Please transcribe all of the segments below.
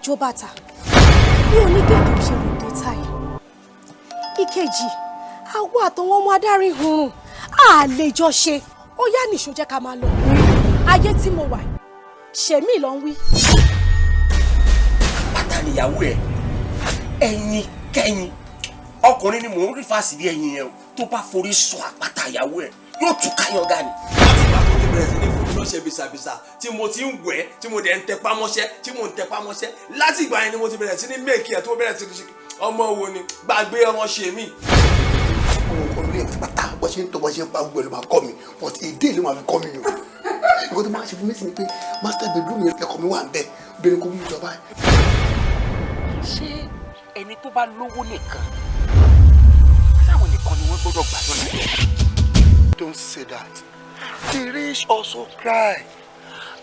jó bàtà bí onígègé ò ṣe lè dé táyì. Ìkejì, àwa àtàwọn ọmọ adarí hurun á lè jọ ṣe. Ó yá, nìṣó, jẹ́ ká máa lọ. Ayé tí mo wà, ṣèmí ló ń wí. Pátá níyàwó ẹ, ẹyin kẹyin ọkùnrin ni mò ń rí fásitì ẹyin yẹn o. Tó bá forí sọ àpáta, ìyàwó ẹ yóò tún káyọ̀gá ni. Láti ìgbà tó ti bẹ̀rẹ̀ sí ní fún mi lọ́sẹ̀ bisabisa, tí mo ti ń wẹ̀, tí mo dẹ̀ ń tẹpá mọ́ṣẹ́, tí mo ń tẹpá mọ́ṣẹ́, láti ìgbà yẹn ni mo ti bẹ̀rẹ̀ sí ní make ẹ̀, tó bẹ̀rẹ̀ sí ní ṣe ọmọ wo ni gbàgbé ọmọ ṣe mí. Àwọn nǹkan ilé pátá, bó ṣe ń tọ́, bó ṣe ń pa, gbogbo ẹ̀ ló máa kọ́ mi, but èdè ló máa fi kọ́ mi o. Nǹkan tó máa ṣe fún mi sí ni pé master bedroom yẹn, ẹ̀kọ́ mi wà ń bẹ̀, obìnrin kò mú mi lọ báyìí. Ṣé ẹni tó bá lówó nìkan, sáwọn nìkan ni wọ́n gbọ́dọ̀ gbà lọ́nà? Don't say that. The rich also cry.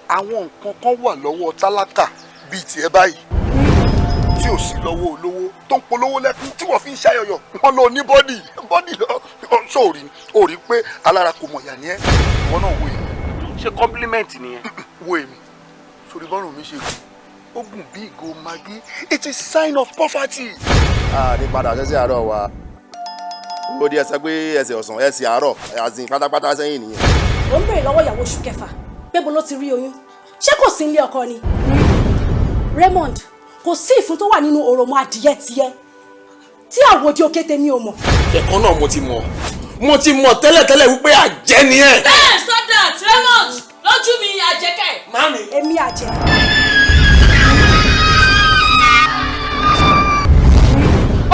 Àwọn nǹkan kan wà lọ́wọ́ tálákà bíi tiẹ̀ báyìí tí ò sí lọ́wọ́ olówó tó ń polówó lẹ́kún tí wọ́n fi ń ṣàyọyọ̀. Wọ́n lọ ní body body lọ sóòrì ò rí pé alára kò mọ̀ yà ní ẹ́. Ìwọ náà wo èmi. Ṣé compliment nìyẹn? Wo èmi sórí, bọ́rùn mi ṣe gùn, ó gùn bí ìgò Maggi. It is sign of poverty. A ní padà sẹ́sẹ̀ àárọ̀ wa, ó di ẹsẹ̀ pé ẹsẹ̀ ọ̀sán, ẹsẹ̀ àárọ̀ àzìn pátápátá sẹ́yìn nìyẹn. Ó ń béèrè lọ́wọ́ ìyàwó oṣù kẹfà pé bo ló ti rí oyún. Ṣé kò sí nílé ọkọ ni? Raymond, kò sí ìfun tó wà nínú òròmọ adìyẹ tiẹ tí àwòdì òkè tèmi ò mọ̀. Ẹ̀kọ́ náà mo ti mọ̀ tẹ́lẹ̀tẹ́lẹ̀ wípé àjẹ́ ni ẹ̀. Bẹ́ẹ̀, stop that, Raymond. Lójú mi, àjẹkẹ́. Mami. Èmi àjẹ́.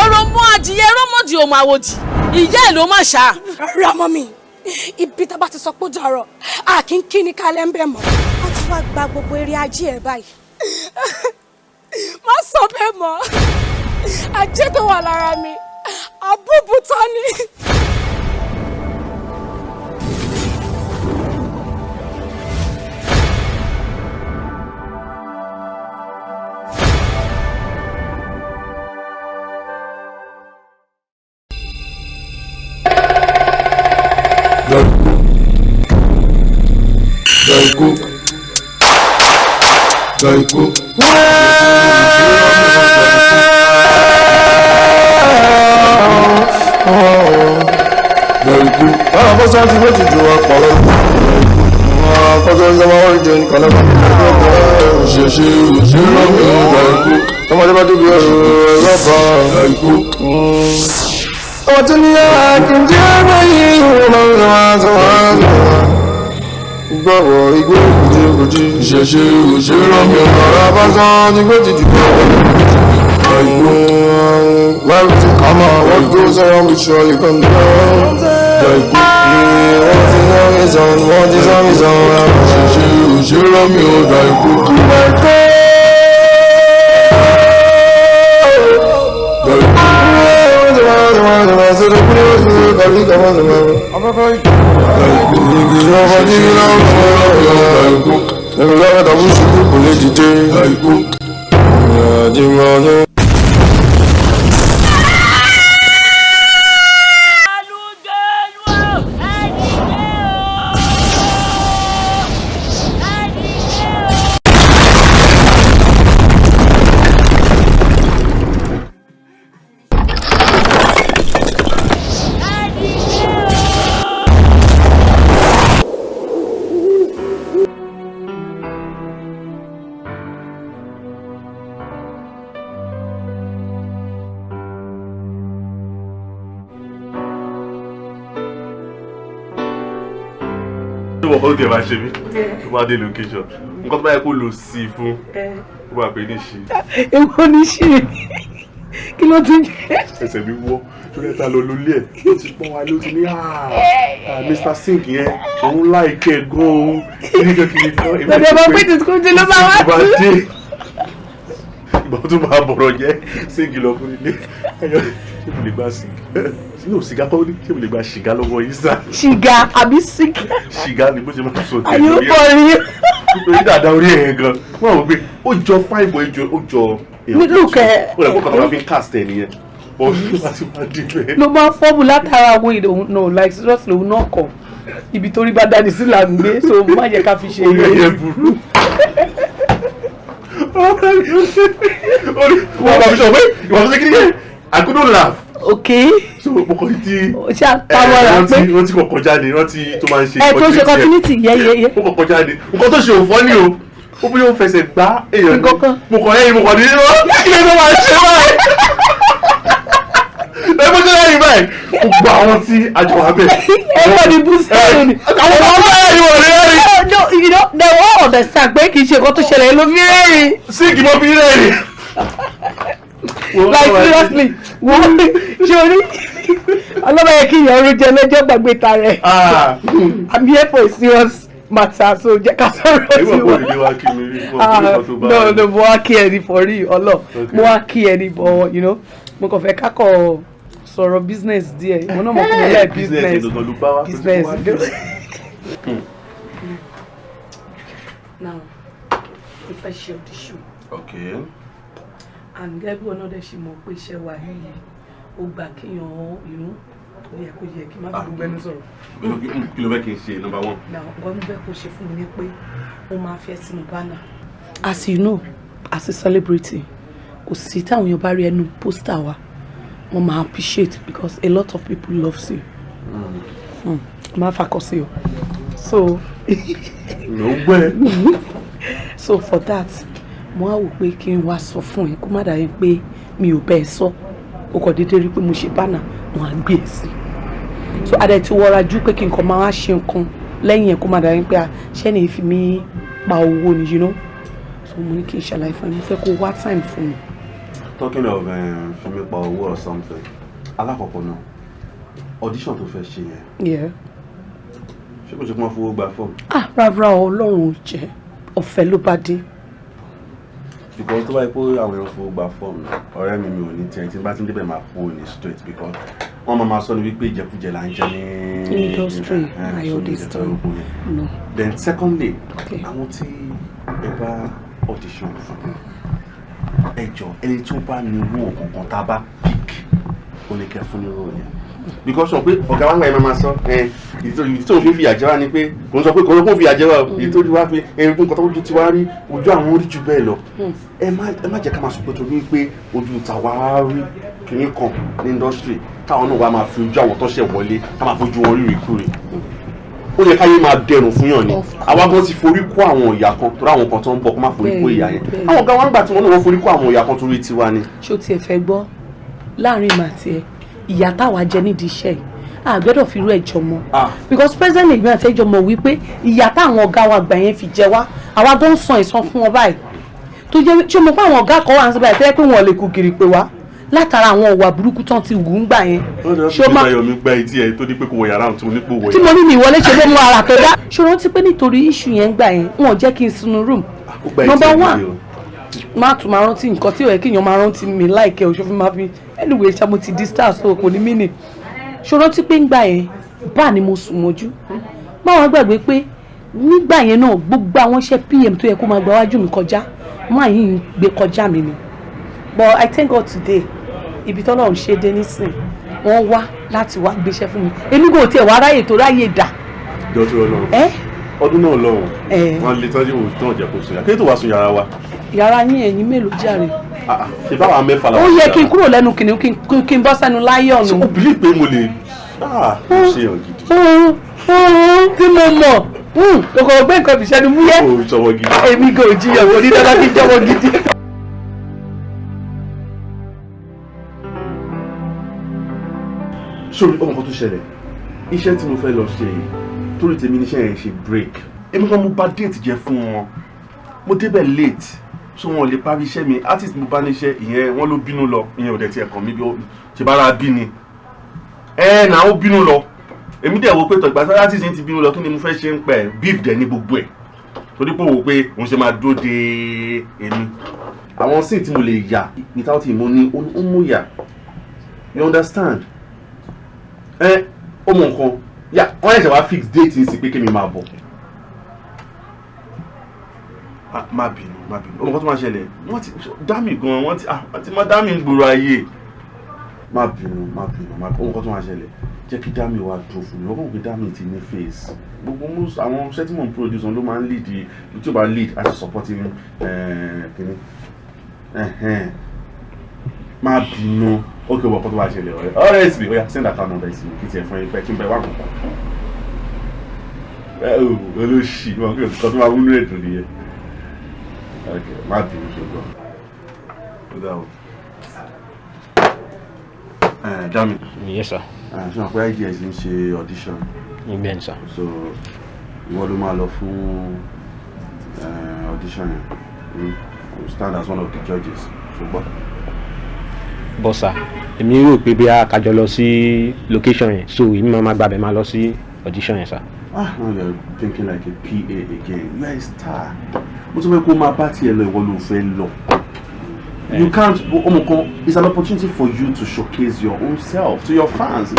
Òròmọ adìyẹ rọmọdì òmò àwòdì, ìyá ẹ̀ ló má ṣá. Rárá mọ́ mi, ibi tá a bá ti sọ pé ó dàrọ̀, a kì í kí ni kálẹ̀ ń bẹ̀ mọ́. Wọ́n ti wá gba gbogbo eré ajé ẹ̀ báyìí. Má sọ bẹ́ẹ̀ mọ́. Ajé tó wà lára mi, àbúbù tán ni. Daiku. Daiku. Daiku. Báwo bó sọ́ọ́ ti méjì ju ọ̀pọ̀ lọ? Kọ́jọ́ ìjọba wọ́n jẹ́ nìkan lọ́wọ́. Òṣèṣe òṣèré mi Daiku. Tọmọdé bá débi ẹrù ẹ̀rọ bá. Daiku. Ọmọ tí ní àkìndí ẹgbẹ́ yìí wọ́n máa ń sọ wọ́n gbọ́wọ́ igbó kùjì kùjì. Òṣèṣe òṣèré mi Ọ̀rọ̀ bá sọ́ọ́ ti gbé jìjì Daiku. Well, to come on, what goes around will surely come down. Daiku. What is on is on, what is on is on. Òṣèṣe òṣèré mi ò Daiku. Daiku. Daiku. Daiku. Wọ́n kọ́ tó tiẹ̀ máa ṣe mí tó bá dé location, nǹkan tó bá yẹ kó lò sí fún, ó máa pè ní ṣe. Èwo ni ṣe? Kí ló tún jẹ́? Ẹsẹ̀ mi wọ́ torí ẹ̀ta lọ lólé ẹ̀, ó ti pọ́n wa ló ti ní, "Ah, Mr Sink yẹn, òun láìkẹ́ gan-an kíní kan kíní kan." Èmi Tọ́jú ọmọ pé tìkúntì ló máa wá ìgbà tú. dé, ìgbà tó máa bọ̀rọ̀ jẹ́ sink lọ fún ilé ẹ̀yọ́, ṣé mo lè gba sink sínú sìgá kọ́ ní, ṣé mo lè gba ṣìgá lọ́wọ́ yìí sá? Ṣìgá àbí sìgá? Ṣìgá ni bó ṣe máa sọ. Are you for real? Nítorí dàda orí ẹ̀ gan, wọ́n wò pé ó jọ fine boy, ó jọ èèyàn. Look, ẹ- Ó rẹ̀ kó kàn máa fi ń cast ẹ̀ nìyẹn, but ó bá ti máa dín bẹ́ẹ̀. Ló máa ń fọ́ọ̀mù látara àwọn ìdòwú. No, like seriously, òun náà kọ̀ ibi torí bá dání sí là ń gbé, so má jẹ́ ká fi ṣe. Orí ẹ̀yẹ burú. Wọ́n bá mi sọ pé ìwà tó ṣe kí ni yẹn, I couldn't laugh. Okay. So mo kàn ti Ṣé àpamọ́ra pé rántí kọ̀ọ̀kan jáde, rántí tó máa ń ṣe ẹ tó ṣe continuity yẹ. Ó kọ̀ọ̀kan jáde, nǹkan tó ṣe ò fọ́ ni o, ó bí ó fẹsẹ̀ gbá èèyàn ni. Mo kàn lẹ́yìn, mo kàn ní kí ló máa ṣe báyìí? Ẹ bó ṣe lẹ́yìn báyìí, gbogbo àwọn tí a jọ wà bẹ́ẹ̀. Ẹ kọ́ ni bú sẹ́yìn ni. Àwọn ọmọ bẹ́ẹ̀ ni wọ́n lè rẹ́rìn. No, you know, they won't understand pé kì í ṣe nǹkan tó ṣẹlẹ̀ ló fi rẹ́rìn. Síìkì mo fi rẹ́rìn. Like seriously, wọ́n ṣe orí ọlọ́mọ yẹ kí ìyẹn orí jẹ lọ́jọ́ gbàgbé ta rẹ̀. I'm here for a serious matter, so jẹ́ ká sọ̀rọ̀ tí wọ́n. No, no, mo wá kí ẹni for real, ọlọ́ mo wá kí ẹni but you know, mo kàn fẹ́ kákọ̀ sọ̀rọ̀ business díẹ̀, mo náà mọ̀ pé mo like business. Business. Now, mo fẹ́ ṣe audition. Okay. And gẹ́gẹ́ bí wọn náà dẹ̀ ṣe mọ̀ pé iṣẹ́ wa yìí ó gbà kéèyàn ìrún ó yẹ kó yẹ kí n má fi gbogbo ẹnu sọ̀rọ̀. Kí ló fẹ́ kí n ṣe number one? Now, nǹkan tó fẹ́ kó ṣe fún mi ni pé ó máa fẹ́ sínú banner. As you know, as a celebrity, kò sí táwọn èèyàn bá rí ẹnu pósítà wa, wọ́n máa appreciate because a lot of people loves you. Máa fakọ sí o. So. Ló gbẹ́. So for that, mo á wò pé kí n wá sọ fún ẹ kó má dàbí pé mi ò bẹ́ẹ̀ sọ, o kò déédéé rí pé mo ṣe bánà, mo á gbé e sí. So adẹ ti wọra ju pé kí n kàn máa wá ṣe nǹkan lẹ́yìn ẹ̀ kó má dàbí pé ṣé ni fi mí pa owó ni, you know. So mo ní kí n ṣàlàyé fún ẹ, mo fẹ́ kó wá time fún mi. Talking of fi mí pa owó or something, alákọ̀ọ́kọ́ náà, audition tó fẹ́ ṣe yẹn, ṣé kò ṣe kí wọ́n fowó gba fọ́ọ̀mù? Ah, rárá o, Ọlọ́run ò jẹ́, ọ̀fẹ́ ló bá dé. Because tó bá yẹ pé àwọn èèyàn fowó gba fọ́ọ̀mù, ọ̀rẹ́ mi, mi ò ní tiẹ̀, tí n bá ti ń débẹ̀ máa kú ní straight, because wọ́n máa sọ ni wípé ìjẹkújẹ là ń jẹ ní industry. I understand. No. Then secondly, àwọn tí ẹ bá audition fún, ẹ jọ, ẹni tó bá ní owó kankan tá a bá pick, ó ní kẹ́ fún ní owó yẹn, because sọ pé ọ̀gá wa ń gbà yẹn máa sọ ẹ ìdí tó fi fìyà jẹ wá ni pé kò ń sọ pé kò ń sọ pé fìyà jẹ wá o, ìdí tó fi wá fi ẹni nǹkan tó ojú ti wá rí, ojú àwọn orí jù bẹ́ẹ̀ lọ. Ẹ má jẹ́ ká máa sọ pé torí pé ojú tàwa rí kìíní kan ní industry, káwọn náà wá máa fi ojú àwọn tó ṣẹ̀ wọlé, ká máa fojú wọn rírì kúrì. Ó yẹ káyé máa dẹrùn fún yàn ni. Àwa gan ti forí kó àwọn ìyà kan torí àwọn kan tó ń bọ̀ kó má forí kó ìyà yẹn. Àwọn ọ̀gá wa ń gbà tí wọ́n náà wọ́n forí kó àwọn ìyà kan torí tiwa ni. Ṣé o tiẹ̀ fẹ́ gbọ́, láàrin màá tiẹ̀, ìyà táwa jẹ nídìí iṣẹ́ yìí, a gbọ́dọ̀ fi irú ẹ̀ jọ mọ́, because president ìgbìmọ̀ àti ẹjọ́ mọ̀ wípé ìyà táwọn ọ̀gá wa gbà yẹn fi jẹ wá, àwa tó ń san ìsan fún wọn báyìí, tó jẹ́ ṣé o mọ̀ pé àwọn ọ̀gá kan wà ń sọ báyìí tẹ́lẹ̀ pé wọn ò lè kú kiri pé wá látara àwọn ìwà burúkú tán ti wù ú gbà yẹn. Ṣé o máa yọ mi gba etí ẹ tó ní pé kò wọ yàrá tí mo ní pò wọ tí mo ní mi ìwọlé ṣe ló mú ara tó dá. Ṣé o rántí pé nítorí issue yẹn gbà yẹn, wọn ò jẹ́ kí n sunu room? Number one, má tún máa rántí nǹkan tí ò yẹ kí èèyàn máa rántí mi láìkẹ́ òṣòfin máa fi. Anyway ṣá, mo ti di star, so kò ní mí nì. Ṣé o rántí pé ńgbà yẹn bá ni mo sùn mọ́jú? Má wàá gbàgbé pé nígbà yẹn náà, gbogbo àwọn iṣẹ́ PM tó yẹ kó máa gba wájú mi kọjá, má yìí ń gbé kọjá mi ni. But I thank God today, ibi tọ́lọ́run ṣe dé nísìn, wọ́n wá láti wá gbéṣẹ́ fún mi, èmi kò tiẹ̀ wá ráyè tó ráyè dà. Jọ tó lọ ọdún náà lọ́hùn, wọn lè tọ́jú òun tán jẹ́ kó sùn yàrá, kí ló tó wá sùn yàrá wa? Yàrá yín, ẹ̀yin mélòó jàre? Ṣe báwa mẹ́fà làwọn. Ó yẹ kí n kúrò lẹ́nu kìnìún kí n bọ́ sẹ́nu láyọ̀nù. Ṣé o believe pé mo lè ṣe yàn gidi? Tí mo mọ̀ kòkòrò gbé nǹkan ìṣẹ́nu múyẹ́. O jọ̀wọ́ gidi. Èmi kò jiyàn, kò ní dandan kí n jọ̀wọ́ gidi. Sórí ọmọ kan tó ṣẹlẹ̀, iṣẹ́ tí mo fẹ́ lọ ṣe yìí, torí tèmi níṣẹ́ yẹn ṣe break. Èmi kan mo bà date jẹ́ fún wọn, mo débẹ̀ late, so wọn ò lè parí iṣẹ́ mi. Artist mo bá níṣẹ́ ìyẹn, wọ́n ló bínú lọ. Ìyẹn ò dẹ̀ tiẹ̀ kàn mí, bí ó ṣe bára bí ni ẹ nà ó bínú lọ. Èmi dẹ̀ wo pé tọ̀gbà tí artist yẹn ti bínú lọ, kí ni mo fẹ́ ṣe ń pẹ́? Beef dẹ̀ ní gbogbo ẹ̀, torí pé wò pé òun ṣe máa dúró de èmi. Àwọn scene tí mo lè yà without him, ó ní ó mú yà, you understand? Ẹ ó mọ nǹkan yà, wọ́n ṣẹ̀ṣẹ̀ wá fix date ní sí pé kémi máa bọ̀. Má bínú, má bínú. Ọmọ kan tó máa ṣẹlẹ̀, wọ́n ti dá mi gan, wọ́n ti má dá mi ń gbòòrò ayé. Má bínú, má bínú, má bínú. Ọmọ kan tó máa ṣẹlẹ̀, jẹ́ kí Dami wá dúró fún mi. Wọ́n kàn pé Dami ti ní face gbogbo àwọn iṣẹ́ tí mò ń produce, wọn ló máa ń lead, tí ó bá lead àti supporting kìíní. Má bínú. Ok, wọ́n kọ́ tó bá ṣẹlẹ̀ ọ̀rẹ́. Ọ̀rẹ́ sì, oya send account number sí mi kí tiẹ̀ fún ẹ pẹ́ kí n bẹ wá nǹkan. Ẹ ò olóṣì, wọn kí nǹkan tó máa wúlò ètò nìyẹn. Ok, má bínú ṣùgbọ́n. Ó dà o. Ẹ Dami. Yes, sir. Ṣé wọn pé IDS ń ṣe audition? Bẹ́ẹ̀ni, sir. So, ìwọ ló máa lọ fún audition yẹn. You stand as one of the judges. Ṣùgbọ́n. But sir, èmi rò pé bí a kájọ lọ sí location yẹn, so èmi máa ma gbàbẹ̀ máa lọ sí audition yẹn, sir. Ah, now you're thinking like a PA again. You are a star. Mo tún fẹ́ kó máa bá tiẹ̀ lọ, ìwọ ló fẹ́ lọ. You can't, ọmọ kan, it's an opportunity for you to showcase your own self to your fans.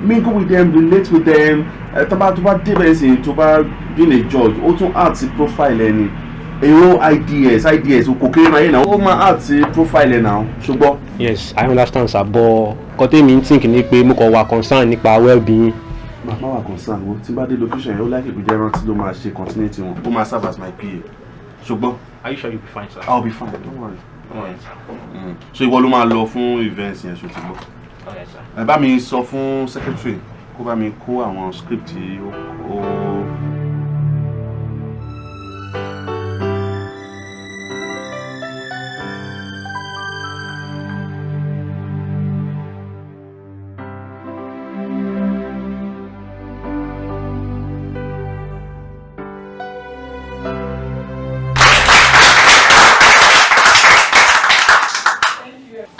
Mingle with them, relate with them. Tó bá débẹ̀ sí, tó bá being a judge, ó tún add sí profile ẹni. Èrò IDS kò kéré náà yẹn náà, ó máa add sí profile ẹ̀ náà, ṣùgbọ́n. Yes, I understand, sir, but nǹkan tèmi ń think ni pé mo kàn wà concern nípa well-being. Màmá wà concern wo, tí n bá dé location yẹn, ó láìpẹ́ kó jẹ́ rántí ló máa ṣe continuity wọn, ó máa serve as my PA. Ṣùgbọ́n. Are you sure you'll be fine, sir? I'll be fine, don't worry. Don't worry. So ìwọ ló máa lọ fún events yẹn, ṣó ti gbọ́? Okay, sir. Ẹ bá mi sọ fún secretary kó bá mi kó àwọn script tí ó.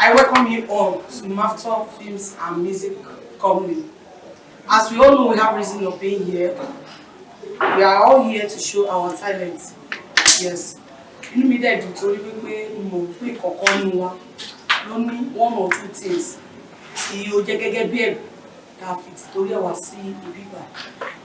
I welcome you all to Mafto Films and Music Company. As we all know, we have reason of being here. We are all here to show our talent. Yes. Inú mi dẹ̀ dùn torí wípé mo mọ̀ pé kọ̀ọ̀kan nínú wa ló ní one or two things tí ó jẹ́ gẹ́gẹ́ bí ẹ̀bùn tá a fi tìtorí ẹ̀ wá sí ibi ìgbà.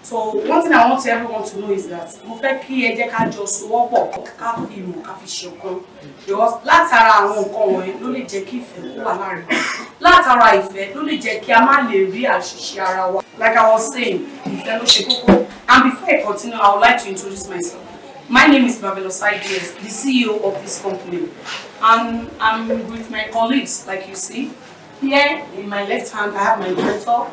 So one thing I want everyone to know is that mo fẹ́ kí ẹ jẹ́ ká jọ sowọ́pọ̀, ká fi ìmọ̀, ká fi ṣọ̀kan. Because látara àwọn nǹkan wọ̀nyí ló lè jẹ́ kí ìfẹ́ kó wà láàrin wa. Látara ìfẹ́ ló lè jẹ́ kí a má lè rí àṣìṣe ara wa. Like I was saying, ìfẹ́ ló ṣe kókó. And before I continue, I would like to introduce myself. My name is Marvelous IDS, the CEO of this company. And I'm with my colleagues, like you see. Here in my left hand, I have my director.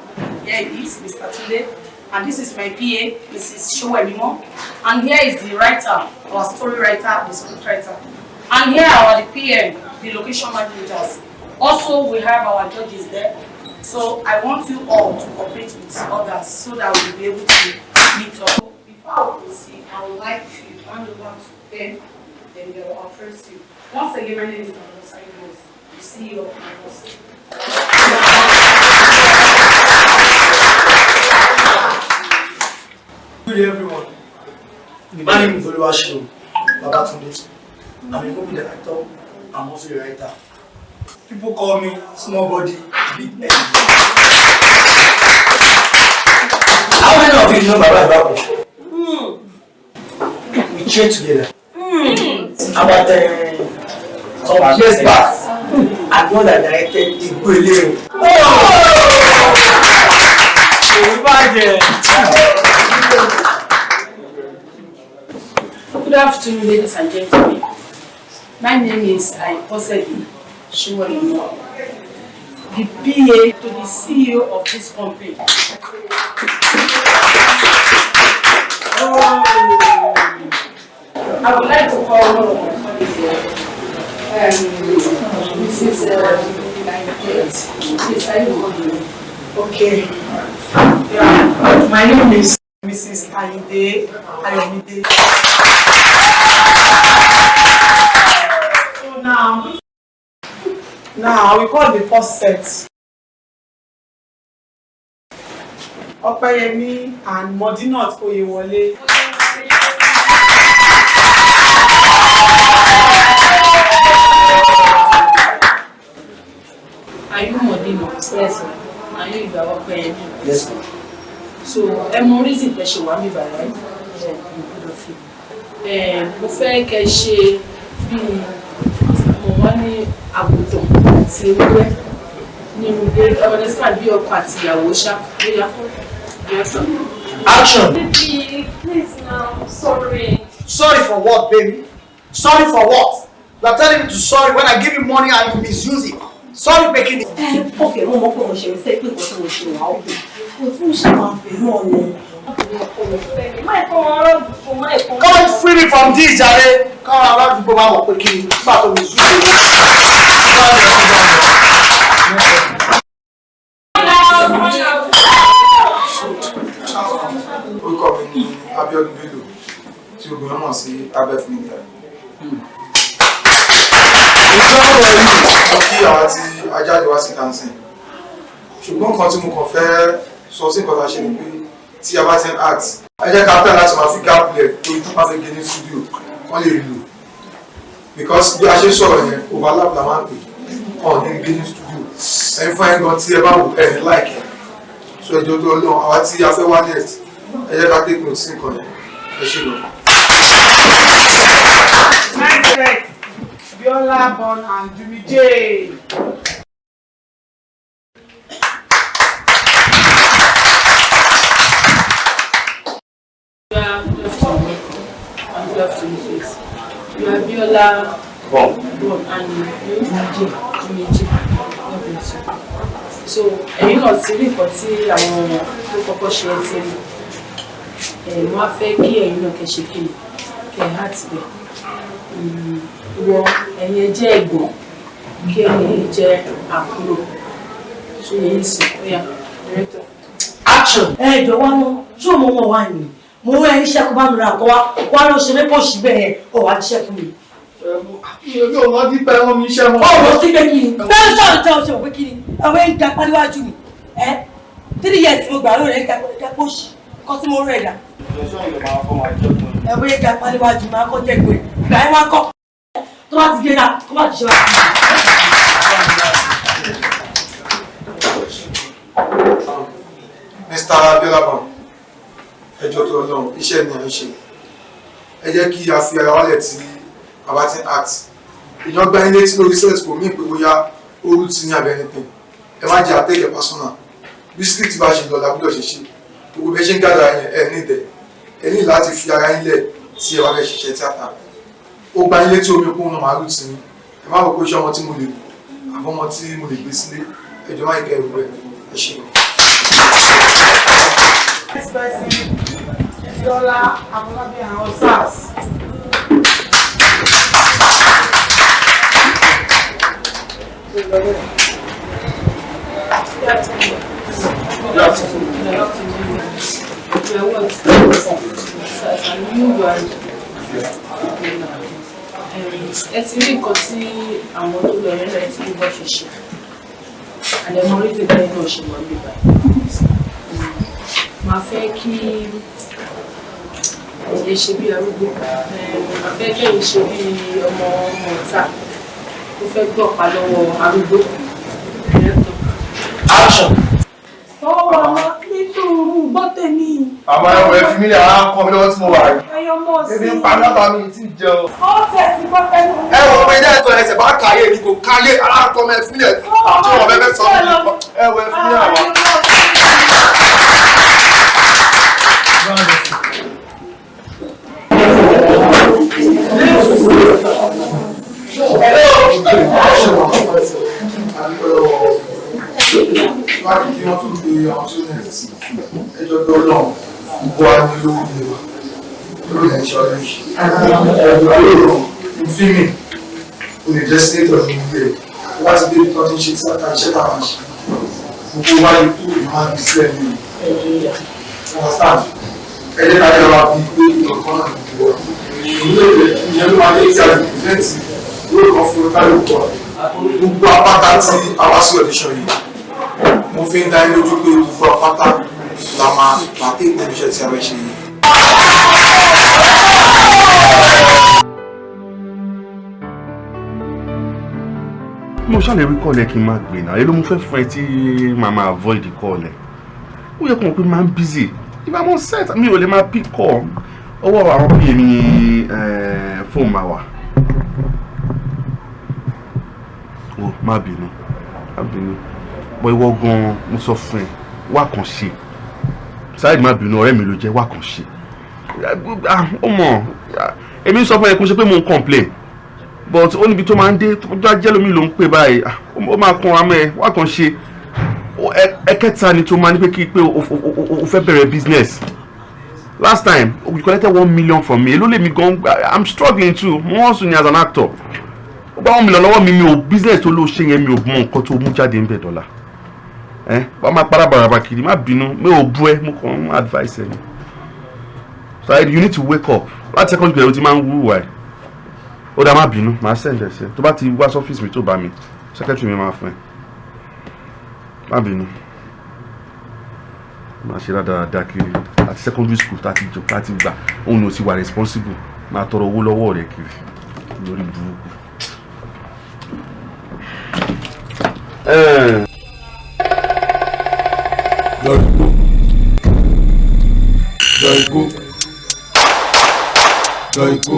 Here he is, Mr. Tunde. And this is my PA, Mrs. Showemimo. And here is the writer, our story writer, the script writer. And here are the PM, the location managers. Also, we have our judges there. So I want you all to cooperate with others so that we'll be able to meet up. Before I proceed, I would like to hand over to them, then they will address you. Once again, my name is Marvelous Idols, the CEO of Marvelous. Good day, everyone. My name is Oluwaseun Babatunde. I'm a movie director. I'm also a writer. People call me small body, big head. How many of you know Baba Ibako? We train together. About some years back, I'm the one that directed Igbele. Good afternoon, ladies and gentlemen. My name is Aiposedi Shiwelimo, the PA to the CEO of this company. I would like to call one of my colleagues here, Mrs. Please, are you Okay. Yeah. My name is Mrs. Ayinde Ayomide. So now, we call the first set. Opeyemi and Modinat Oyewole. Are you Modinat? Yes, ma'am. Are you Ìgbà Opeyemi? Yes, ma'am. So, ẹ mọ reason tẹ́ ṣe wà mí bàrà ẹ́. Mo fẹ́ kẹ́ ṣe bí mo wá ní àgùntàn àti ewúrẹ́ nínú ilé, understand, bí ọkọ àti ìyàwó ṣá bóyá. Yes, sir. Action! Baby, please now, sorry. Sorry for what, baby? Sorry for what? You are telling me to sorry when I give you money and you misuse it. Sọ́ọ́rì pé kí ni. Ẹ ok, mo mọ̀ pé mo ṣe mistake, pé nǹkan tí mo ṣe wà ókè. Kò tún ṣàwọn àfẹ́ náà ni. Come free me from this jàre. Káwọn aládùúgbò máa mọ̀ pé kí ni nígbà tó mi sùn. Orúkọ mi ni Abiodun Bello tí obìnrin mọ̀ sí Abef Media. Ìjọba yìí mo kí àwa tí a jáde wá sí dancing. Ṣùgbọ́n nǹkan tí mo kàn fẹ́ sọ sí nǹkan tá a ṣe ni pé tí a bá ti ń act, ẹ jẹ́ ká tẹ̀ láti máa fi gap lẹ̀ tó ojú máa fẹ́ gé ní studio wọ́n lè rí lò. Because bí a ṣe ń sọ̀rọ̀ yẹn, overlap la máa ń pè ọ̀ ní gé ní studio. Ẹ̀yin fún ẹ̀yin gan tí ẹ bá wò ẹ̀ ní láìkẹ́. So ẹjọ́ tó lọ́n àwa tí a fẹ́ wá next, ẹ jẹ́ ká take note sí nǹkan yẹn. Ẹ ṣé lọ. Margaret, Biola Bon and Jimmy J. Good afternoon, face. You are Biola Bon. Bon and you Jimmy J. God bless you. So, ẹ̀yin náà ti rí nǹkan tí àwọn tó kọ́kọ́ ṣe ẹ ti rí. Ẹ̀ mo á fẹ́ kí ẹ̀yin náà kẹ́ ṣe kí ni kẹ́ ẹ̀ hàtì bẹ̀. Wọ ẹ̀yin ẹ jẹ́ ẹ̀gbọ́n kí ẹ̀yin ẹ jẹ́ àbúrò. Ṣé yẹn sìn? Ó yá, director. Action. Ẹ jọ wá ná, ṣé o mọ ọmọ wa ni? Mo rán ẹ níṣẹ́ kó bá mi ra nǹkan wá, wá lọ ṣe mẹ́kọ̀ọ́ sí bẹ́ẹ̀ yẹn, ó wá jíṣẹ́ fún mi. Mi ò rántí pé wọ́n mi iṣẹ́ mọ́. Ó rò sí pé kí ni? Bẹ́ẹ̀ sọ̀rọ̀ tẹ́ ọ ṣe wò pé kí ni? Àwọn ẹ̀ ń ga pálíwájú mi. Ẹ 3 years mo gbà lóore ẹ̀ ń ga pálíwájú òṣì kọ́ tí mo rẹ̀ dà. Ẹ bóyá ga pálíwájú máa kọ́ jẹ́ pé ìgbà ẹ wá kọ́. Tó bá ti gbé náà, tó bá ti ṣe wá. Mr. Abiola Bon, ẹjọ́ tó lọ́n iṣẹ́ ni à ń ṣe. Ẹ jẹ́ kí a fi ara wálẹ̀ tí a bá ti ń act. Èèyàn gbá ilé tí lórí set kò mí pé bóyá ó rú ti ní abẹ́ anything. Ẹ má jẹ́ àtẹ̀kẹ́ personal. Bí script bá ṣe lọ la gbọ́dọ̀ ṣe ṣe. Gbogbo bí ẹ ṣe ń gàdá yẹn ẹ ní ìdẹ̀. Ẹ ní láti fi ara yín lẹ̀ tí ẹ bá fẹ́ ṣiṣẹ́ tíátà. Ó gba ilé tí omi kún náà máa rú ti ní. Ẹ má wò pé ṣé ọmọ tí mo lè lò àbọ̀ ọmọ tí mo lè gbé sílé. Ẹ jọ̀ọ́ má ìkẹ́ ẹrù rẹ̀. Ẹ ṣé. Next person, Biola Afolabi and Osas. Good afternoon. Good afternoon. You are what? And you are. Ẹ ti rí nǹkan tí àwọn tó lọ yẹn náà ti rí bọ́ ṣe ṣe. Àlẹ́ mo rí ti bẹ́ẹ̀ náà ṣe wọ́n bí báyìí. Màá fẹ́ kí ẹ̀yẹ ṣe bí arúgbó. Màá fẹ́ kẹ́yìn ṣe bí ọmọ ọmọ ọ̀tá tó fẹ́ gbọ̀pá lọ́wọ́ arúgbó. Action. Sọ̀rọ̀ ọmọ ní sùúrù gbọ́ tèmi. Àwọn ẹ̀wọ̀ ẹ̀ fi mí lẹ̀ á kọ́ mi lọ́wọ́ tí mo wà rí. Ẹyọ mọ̀ sí. Ebi ń pa mí látà mi tí ì jẹun. Ó tẹ̀sí gbọ́ pẹ̀lú. Ẹ wọ pé ilé ẹ̀tọ́ ẹsẹ̀ bá káyé ni kò káyé alákọ̀ mi ẹ̀ fi mí lẹ̀ tí wọ́n fẹ́ fẹ́ sọ mí. Ẹ wọ ẹ fi mí lẹ̀ wá. Láti kí wọ́n tún pe àwọn tó ní ẹjọ́ tó lọ́n gbogbo wa ní lówó ní wa lórí ẹ̀ṣọ́ rẹ̀ ẹjọ́ lọ́n fíìmì o lè jẹ́ sínétọ̀ ní ilé ẹ̀ láti dé tó ti ń ṣe tíátà iṣẹ́ táwọn ṣe gbogbo wa yìí tó ìmọ̀ àti sílẹ̀ ní understand ẹ jẹ́ ká yára wa bí pé ìkọ̀kan náà ní gbogbo wa ìlú èdè ìyẹn ló máa dé kí a lè pìrìsẹ́ǹtì yóò kàn fún kálukú wa gbogbo apáta tí a wá sí audition yìí mo fi ń dá yín lójú pé gbogbo apáta la máa pàtẹ́ ìpinnu iṣẹ́ tí a fẹ́ ṣe yìí. Mo ṣàlẹ̀ rí call ẹ kí n máa gbè náà. Èló mo fẹ́ fún ẹ tí màá máa avoid call ẹ. Ó yẹ kó mọ̀ pé máa ń busy. If I'm on set, mi ò lè máa pick call. Ọwọ́ àwọn pa mi ní fóònù máa wà. O má bínú, má bínú. Bọ́ ìwọ gan-an mo sọ fún ẹ, wá kàn ṣe. Sáyẹ̀dì má bínú, ọ̀rẹ́ mi ló jẹ́, wá kàn ṣe. Ó mọ̀, èmi ń sọ fún ẹ kó ṣe pé mo ń complain. But ó níbi tó máa ń dé tó jẹ́ lómi ló ń pè báyìí, ó máa kan amẹ́ ẹ wá kàn ṣe. Ẹ̀kẹta ni tó máa ní pé kí pé o fẹ́ bẹ̀rẹ̀ business. Last time you collected 1 million from me. Èló lèmi gan? I'm struggling too. Mo wọ́n sùn ní as an actor. Ó gba 1 million lọ́wọ́ mi. Mi ò business tó ló ṣe yẹn, mi ò mọ nǹkan tó mú jáde ń bẹ̀ dọ́là. Ẹ wàá máa para bàràbà kiri. Má bínú, mi ò bú ẹ, mo kàn ń advice ẹ ni. So you need to wake up. Láti secondary school ti máa ń wúwo ẹ. Ó dá, má bínú, màá send ẹ sí ẹ. Tó bá ti wá sọ́fíìsì mi, tó bá mi, secretary mi máa fún ẹ. Má bínú. Máa ṣe rádaràda kiri àti secondary school tá ti jọ tá ti gbà òun ni o ti wà responsible. Máa tọrọ owó lọ́wọ́ rẹ̀ kiri lórí burúkú. Dàìkú. Dàìkú. Dàìkú.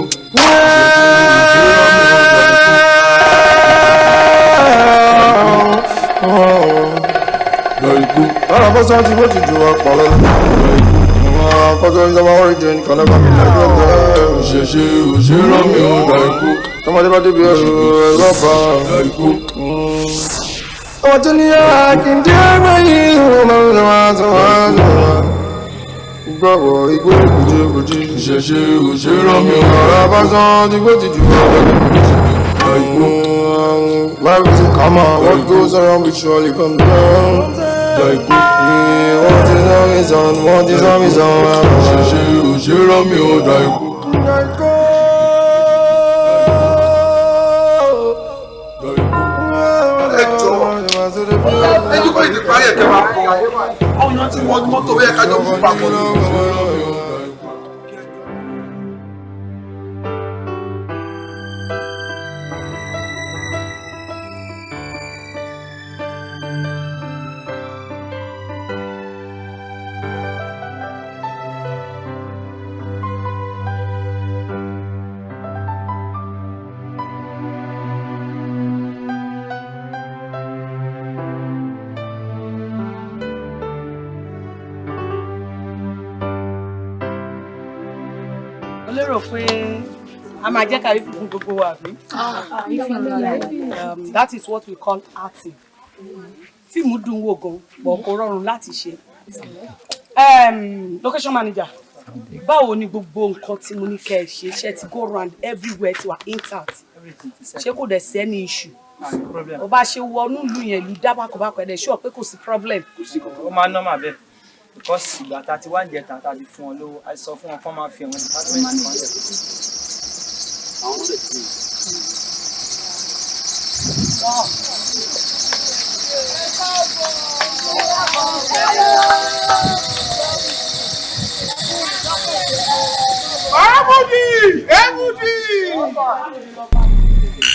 Dàìkú. Ọ̀rọ̀ bó sọ ti bó ti ju ọ̀pọ̀ lọ. Kọ́jọ́ ìjọba origin kan lọ́ba mi lọ́jọ́ ọ̀gá. Òṣèṣe òṣèré mi ò dàìkú. Tọmọdé bá débi ẹrù ẹ̀rọ bá. Dàìkú. Ọmọ tó ní àkìndé ẹgbẹ́ yìí wọ́n máa ń sọ wá sọ wá sọ wá. Gbọ́wọ́ igbó kùjìkùjì. Òṣèṣe òṣèré mi ò Ọ̀rọ̀ bá sọ ti bó ti ju ọ̀pọ̀ lọ. Dàìkú. Life is a karma, what goes around will surely come down. Dàìkú. What is on is on, what is on is on. Òṣèṣe òṣèré mi ò dàìkú. Ẹ jókòó, ìdí parí ẹ̀kẹ́ máa pọ̀. Àwọn èèyàn tí wọ́n mọ́tò bẹ́ẹ̀ kájọ fún papọ̀ ni. Mo lérò pé a máa jẹ́ kàyéfì fún gbogbo wa, àbí? That is what we call acting. Fíìmù dùn wò gan, but kò rọrùn láti ṣe. Location manager, báwo ni gbogbo nǹkan tí mo ní kẹ́ ẹ ṣe? Ṣe ti go round everywhere, ti wà intact? Ṣé kò dẹ̀ sí any issue? Ó bá ṣe wọnú ìlú yẹn, ìlú dábàkọ̀bàkọ̀, ẹ̀ dẹ̀ sure pé kò sí problem? Ó máa ń normal bẹ́ẹ̀, because ìgbà tá a ti wá ń jẹta, tá a ti fún wọn lówó, a ti sọ fún wọn kán máa fi àwọn department kan lẹ̀. Àwọn ọmọdé ti Emudi! Emudi!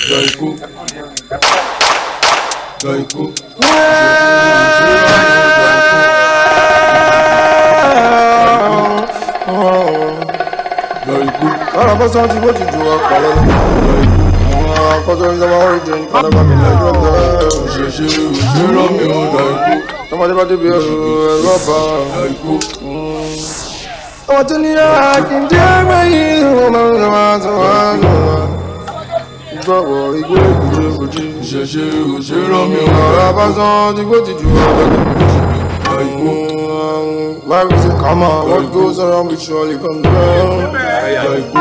Dàìkú. Dàìkú. Dàìkú. Ọ̀rọ̀ bó sọ ti bó ti ju ọ̀pọ̀ lọ. Kọ́jọ́ ìjọba origin kan lọ́ba mi lọ́jọ́ ọ̀gá. Òṣèṣe òṣèré mi ò dàìkú. Tọmọdé bá débi ẹrù ẹ̀rọ bá. Dàìkú. Ọmọ tó ní àkìndé ẹgbẹ́ yìí wọ́n máa ń sọ wá sọ wá sọ wá. Gbọ́wọ́ igbó kùjìkùjì. Òṣèṣe òṣèré mi ò Ọ̀rọ̀ bá sọ ti bó ti ju ọ̀pọ̀ lọ. Dàìkú. Life is a karma, what goes around will surely come down. Dàìkú.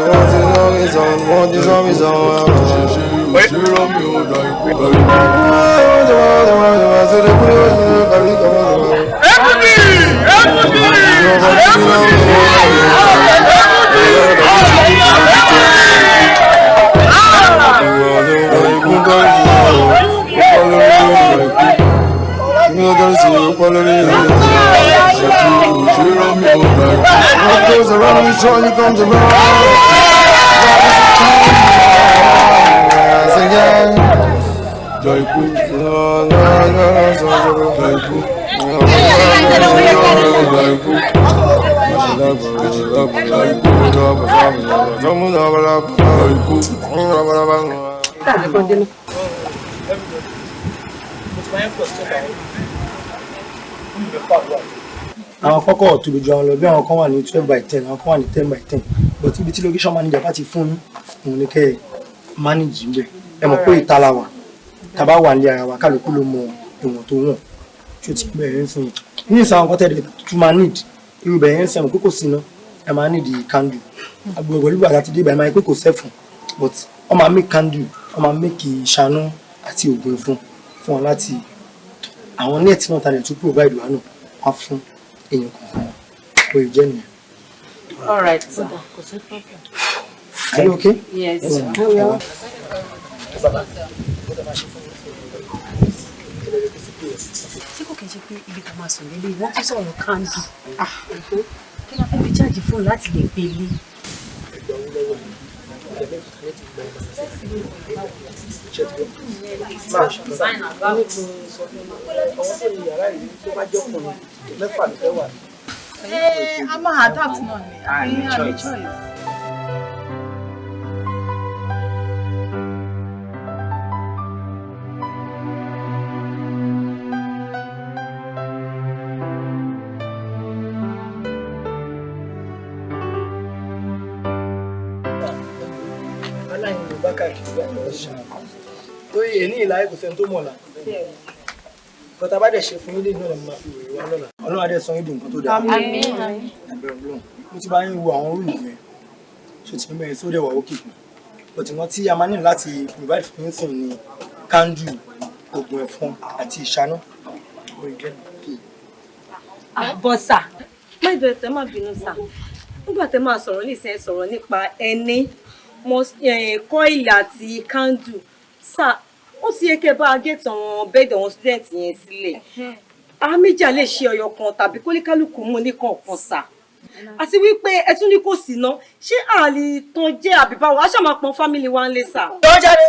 What is on is on, what is on is on. Òṣèṣe òṣèré mi ò dàìkú. Emudi! Emudi! Emudi! Òṣèré mi ò dàìkú. What goes around will surely comes around. Dàìkú. Dàìkú. Dàìkú. Dàìkú. Àwọn kọ́kọ́ tóbi ju àwọn lọ, bí àwọn kan wà ní 12 by 10, àwọn kan wà ní 10 by 10, but ibi tí location manager bá ti fún yín, òun ni kẹ́ ẹ Manage ń bẹ̀. Ẹ mọ̀ pé ìta la wà, tá a bá wà ní ara wa, kálukú ló mọ ìwọ̀n tó wọ̀n. Ṣó ti bẹ̀rẹ̀ ń sìn yìí? Ní ìsàn àwọn kọ́tẹ́ẹ̀dì tó máa need irú bẹ̀rẹ̀ ń sìn, mọ̀ pé kò sí iná, ẹ máa need candle. Agbègbè pẹ̀lú ìgbà tí dé ibà, ẹ máa rí pé kò sẹ́fùn, but wọ́n máa make candle, wọ́n máa make ìṣáná àti oògùn ẹ̀fọn fún wọn láti àwọn net náà ta lè tún provide wa náà wá fún èèyàn kọ̀ọ̀kan. Bóyá jẹ́ nìyẹn. All right, sir. Kò sí problem. Are you okay? Yes. Mm. Ṣé kò kí n ṣe pé ibi tá a máa sùn lélẹ̀, wọ́n tún sọ̀rọ̀ candle? Kí la fẹ́ fi charge fóònù láti lè gbé ilé? Ẹ a máa adapt náà ni. A ní A ní choice. choice. Aláìní ló bá káàkiri báyìí lọ ṣáà, torí èní ìlà kò sẹ́ni tó mọ̀la. Nǹkan tá a bá dẹ̀ ṣe fún yín lè náà lè máa fi wèrè wá lọ́la. Ọlọ́run á dẹ̀ sọ yín di nǹkan tó dáa. Àmín. Ẹ̀bẹ̀ Ọlọ́run, mo ti bá yín wo àwọn rúùmù yẹn, ṣó ti ń bẹ̀rẹ̀ sí ó dẹ̀ wà ókè, but nǹkan tí a máa nílò láti provide fún yín sìn ni candle, oògùn ẹ̀fọn àti ìṣáná. Bọ́sà, má ìbẹ̀rẹ̀ tẹ́, má bínú sà. Nígbà tẹ́ máa sọ̀rọ̀ nísìnyí, ẹ sọ̀rọ̀ nípa ẹni coil àti candle. Sà, ó ti yẹ kẹ́ bá a get àwọn bed àwọn student yẹn sílẹ̀. Àwọn méjì á lè ṣe ọyọ kan tàbí kólíkálùkù mú ní kọ̀ọ̀kan sà. Àti wípé ẹ tún ní kò sí ná, ṣé àlè tán jẹ́ àbíbáwọ̀? A ṣáà máa pọn family wa ń lé sà. Jọ jáde,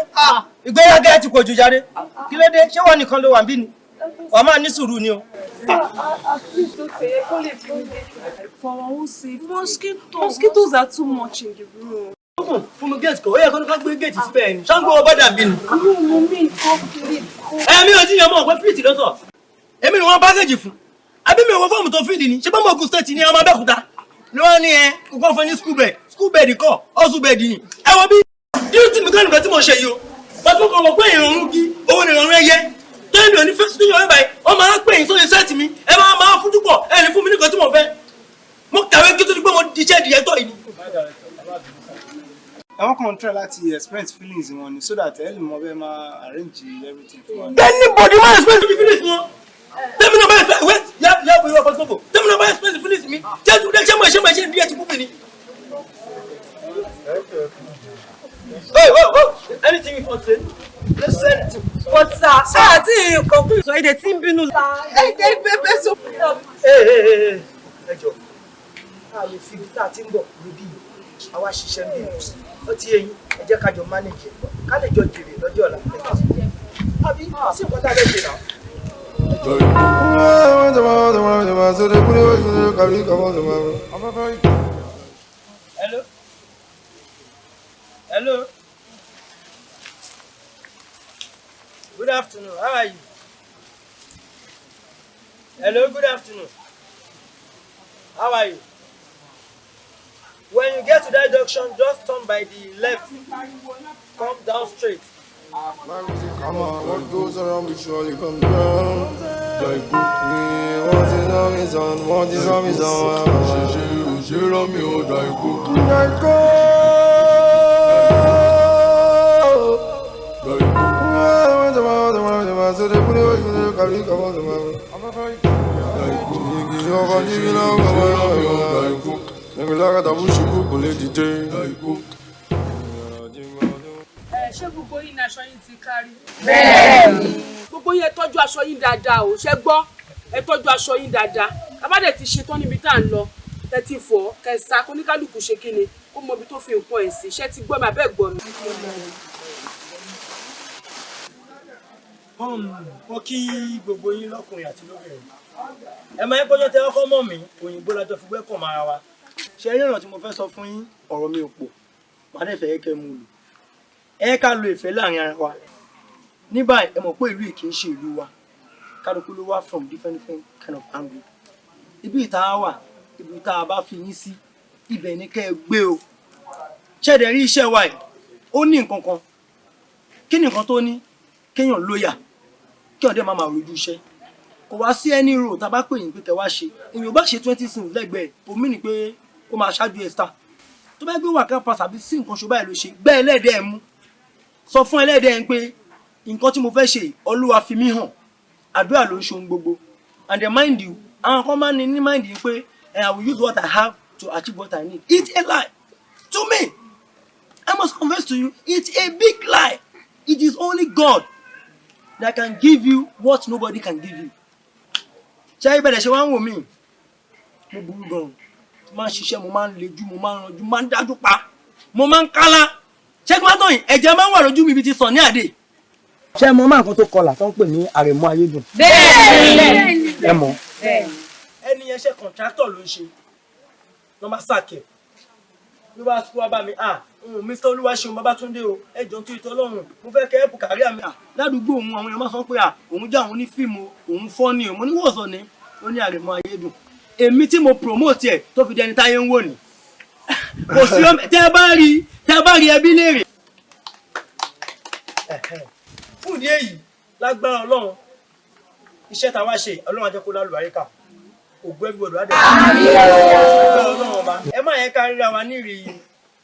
ìgbéraga ẹ ti pọ̀ jù jáde. Kí ló dé? Ṣé wọn nìkan ló wà níbí ni? Wàá máa ní sùúrù ni o. At least ó ti yẹ kó lè fún for our own safety. Mosquitoes. Mosquitoes are too much in the room. Fún mi gate kọ, ó yẹ kó ní ká gbé gate síbẹ̀ ni. Ṣáńgó ọba dàbí ni. Room mi kọ́ fit. Ẹ mi ò jíyan mọ̀ pé fit ló sọ. Èmi ni wọ́n pákéjì fún. Àbí mi ò wọ fọ́ọ̀mù tó fill ni? Ṣé bọ́mọ̀ Ogun State ni, ọmọ Abẹ́òkúta? Ló wá ní ẹ kókó fún ní school bed. School bed kọ́, hustle bed ni. Ẹ wo bí duty mi kọ́ nìkan tí mo ṣe yìí o. Bàtú kan mọ̀ pé ìrọ̀rùn kí owó ni ìrọ̀rùn ẹyẹ. Tẹ́lẹ̀ mi ò ní fẹ́ studio ẹ̀ báyìí, wọ́n máa ń pè yín sórí set mi. Ẹ máa máa fojú pọ̀, ẹ ní fún mi nìkan tí mo fẹ́. Mo kàwé kí tó di pé mo di iṣẹ́ director yìí ni. Àwọn kan try láti express feelings wọn ni so that ẹ lè mọ bẹ́ẹ̀ máa arrange everything fún wa. Anybody máa express feelings wọn. Tẹ́mi náà bá express, wait, yá yá bóyá ọkọ̀ sọ́kò. Tẹ́mi náà bá express feelings mi. Jẹ́ ṣé mo ṣe mo ṣe díẹ̀ ti kú mi ni. Hey, oh, oh, anything you want to say? Let's say anything. But sir, àti conclude sọ èdè tí ń bínú. Ẹ bẹ́ẹ̀ sọ. Hey, hey, hey, ẹ jọ. A lè fi ibi tá a ti ń bọ̀ níbí yìí. Àwa ṣiṣẹ́ ń bí. Ó ti yé yín, ẹ jẹ́ ká jọ manage ẹ̀. Ká lè jọ jèrè lọ́jọ́ ọ̀la. Àbí sí nǹkan tá a fẹ́ ṣe náà. Hello? Hello? Good afternoon. How are you? Hello, good afternoon. How are you? When you get to that junction, just turn by the left. Come down straight. Come on, what goes around will surely come round. Like what is on is on, what is on is on. Ṣe rán mi ò dà ikú. Dà ikú. Dà ikú. Dà ikú. Ṣe rán mi ò dà ikú. Dà ikú. Ẹ ṣé, gbogbo yín ní aṣọ yín ti kárí? Bẹ́ẹ̀ni. Gbogbo yín, ẹ tọ́jú aṣọ yín dáadáa o. Ṣé gbọ́? Ẹ tọ́jú aṣọ yín dáadáa. Tábàdẹ̀ ti ṣetán níbi tá à ń lọ, tẹ́tí fọ́ kẹsà, kóníkálukú ṣe kí ni kó mọ ibi tó fi nǹkan ẹ̀ sí. Ṣé ti gbọ́ mi àbẹ́ gbọ́ mi? Mo kí gbogbo yín lọ́kùnrin àti lóbìnrin. Ẹ máa ń pọ́jọ́ tẹ ọkọ mọ̀ mí, òyìnbó lájọ fi wẹ́kọ̀ mara wa. Ṣe rí ọ̀rọ̀ tí mo fẹ́ sọ fún yín, ọ̀rọ̀ mi ò pọ̀, màá dẹ̀ fẹ́ kẹ́ mú lò. Ẹ ká lo ìfẹ́ láàrin ara wa. Ní báyìí, ẹ mọ̀ pé ìlú yìí kì í ṣe ìlú wa. Kálukú ló wá from different different kind of angle. Ibi ìta wà, ibi tá a bá fi yín sí, ibẹ̀ ni kẹ́ ẹ gbé o. Ṣẹ̀dẹ̀ rí iṣẹ́ wa yìí, ó ní nǹkan kan Kí ni nǹkan tó ní kéèyàn lóyà kí ọ̀dẹ́ máa máa rojú iṣẹ́? Kò wá sí ẹni rò tá a bá pè yín pé kẹ wá ṣe. Èèyàn bá ṣe 20 sins lẹ́gbẹ̀ẹ́, omi ni pé ó máa ṣáájú ẹ̀ star. Tó bá gbé wàkà pass àbí sí nǹkan ṣe báyìí ló ṣe, gbẹ́ ẹlẹ́dẹ̀ẹ́ mú. Sọ fún ẹlẹ́dẹ̀ẹ́ pé nǹkan tí mo fẹ́ ṣe, Olúwa fi mí hàn. Àdúrà ló ń ṣe ohun gbogbo. And then mind you, àwọn kan máa ń ní mind yìí pé I will use what I have to achieve what I need. It's a lie. To me, I must confess to you, it's a big lie. It is only God that can give you what nobody can give you. Ṣé ìbẹ̀rẹ̀ ṣe wá ń wò mí? Mo burú gan-an. Mo máa ń ṣiṣẹ́, mo máa ń lejú, mo máa ń ranjú, mo máa ń dájú pa. Mo máa ń kálá. Ṣé kí n má tàn yín? Ẹ̀jẹ̀ máa ń wà lójú mi ibi tí sàn ní àdé. Ṣé mo máa nǹkan tó kọlà tó ń pè ní Àrẹ̀mú Ayédùn? Bẹ́ẹ̀ni. Ẹ mọ̀. Ẹni yẹn ṣe contractor ló ń ṣe. Lọ́ máa sàkẹ̀. Ló bá wá bá mi, ah, Mr. Olúwaṣeun Babátúndé o, ẹ jọ̀ọ́ nítorí t'Ọlọ́run, mo fẹ́ kẹ́ ẹ̀pù kárí àmì à. Ládùúgbò òun, àwọn èèyàn máa sọ pé à, òun jẹ́ àwọn onífíìmù, òun fọ́ ni o. Mo ní wòsàn ni, ó ní Àrẹ̀mú Ayédùn. Èmi tí mo promote ẹ̀ tó fi dẹni táyé ń wò ní. Kò sí ọmọ, tẹ́ bá rí ẹbí léèrè. Fún ìdí èyí, lágbára Ọlọ́run, iṣẹ́ ta wá ṣe, Ọlọ́run á jẹ́ kó lálùbáríkà. Ògùn everybody á dẹ̀. Lágbára Ọlọ́run ọba. Ẹ má yẹ ká ríra wa nírìí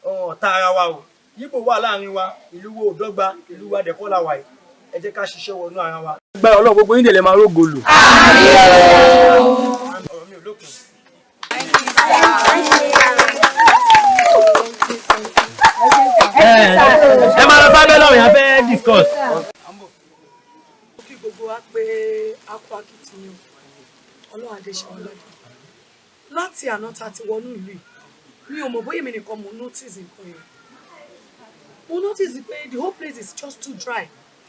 ọ̀tá ara wa o. Yíbò wà láàrin wa, ìlú wo ò dọ́gba, ìlú wa dẹ̀kọ́ la wà yìí. Ẹ jẹ́ ká ṣiṣẹ́ wọnú ara wa. Lágbára Ọlọ́run gbogbo yín dẹ̀ lè máa rógo lò. Ọ̀rọ̀ mi ò lókun. Ẹ máa lọ sábẹ́ lọ́rùn yẹn, a fẹ́ discuss. Kí gbogbo wa pé a kú akitiyan, Ọlọ́run adéṣe ọlọ́dún. Láti àná ta ti wọnú ìlú yìí, mi ò mọ̀ bóyá èmi nìkan mo notice nǹkan yẹn. Mo notice pé the whole place is just too dry.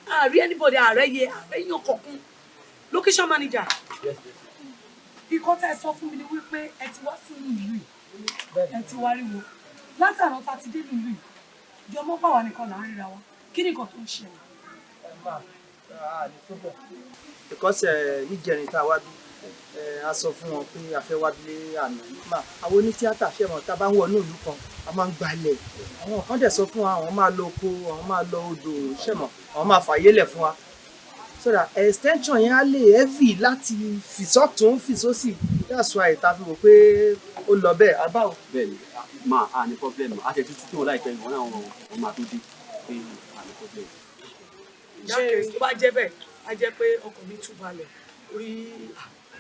Àárí anybody, ààrẹ yẹ, ààrẹ yàn kọ̀ọ̀kan. Location manager, ìkọ́ tẹ́ ẹ sọ fún mi ni wípé ẹ ti wá sínú ìlú yìí, ẹ ti wá rí wo. Láti àná ta ti dé ìlú yìí, jọmọ́ pàwọn nìkan là ń ríra wa. Kí ni nǹkan tó ń ṣẹlẹ̀? Because níjẹrin tá a wá bí, a sọ fún wọn pé a fẹ́ wá bí àná. Mà àwọn onítíátà ṣe mọ̀, tá a bá ń wọnú ìlú kan, a máa ń gbalẹ̀. Àwọn kan dẹ̀ sọ fún wa, àwọn máa lọ oko, àwọn máa lọ odò, ṣe mọ̀, àwọn máa fàyè lẹ̀ fún wa. So that extension yẹn á lè heavy láti fìsọ́tún fìsósì. That's why ta fi wò pé ó lọ bẹ́ẹ̀ abáwo. Bẹ́ẹ̀ni, máa a ní problem. A ṣe tuntun tí wọn láìpẹ́ wọn náà wọn máa tó dé pé a ní problem. Ṣé tó bá jẹ́ bẹ́ẹ̀, á jẹ́ pé ọkàn mi tún balẹ̀ orí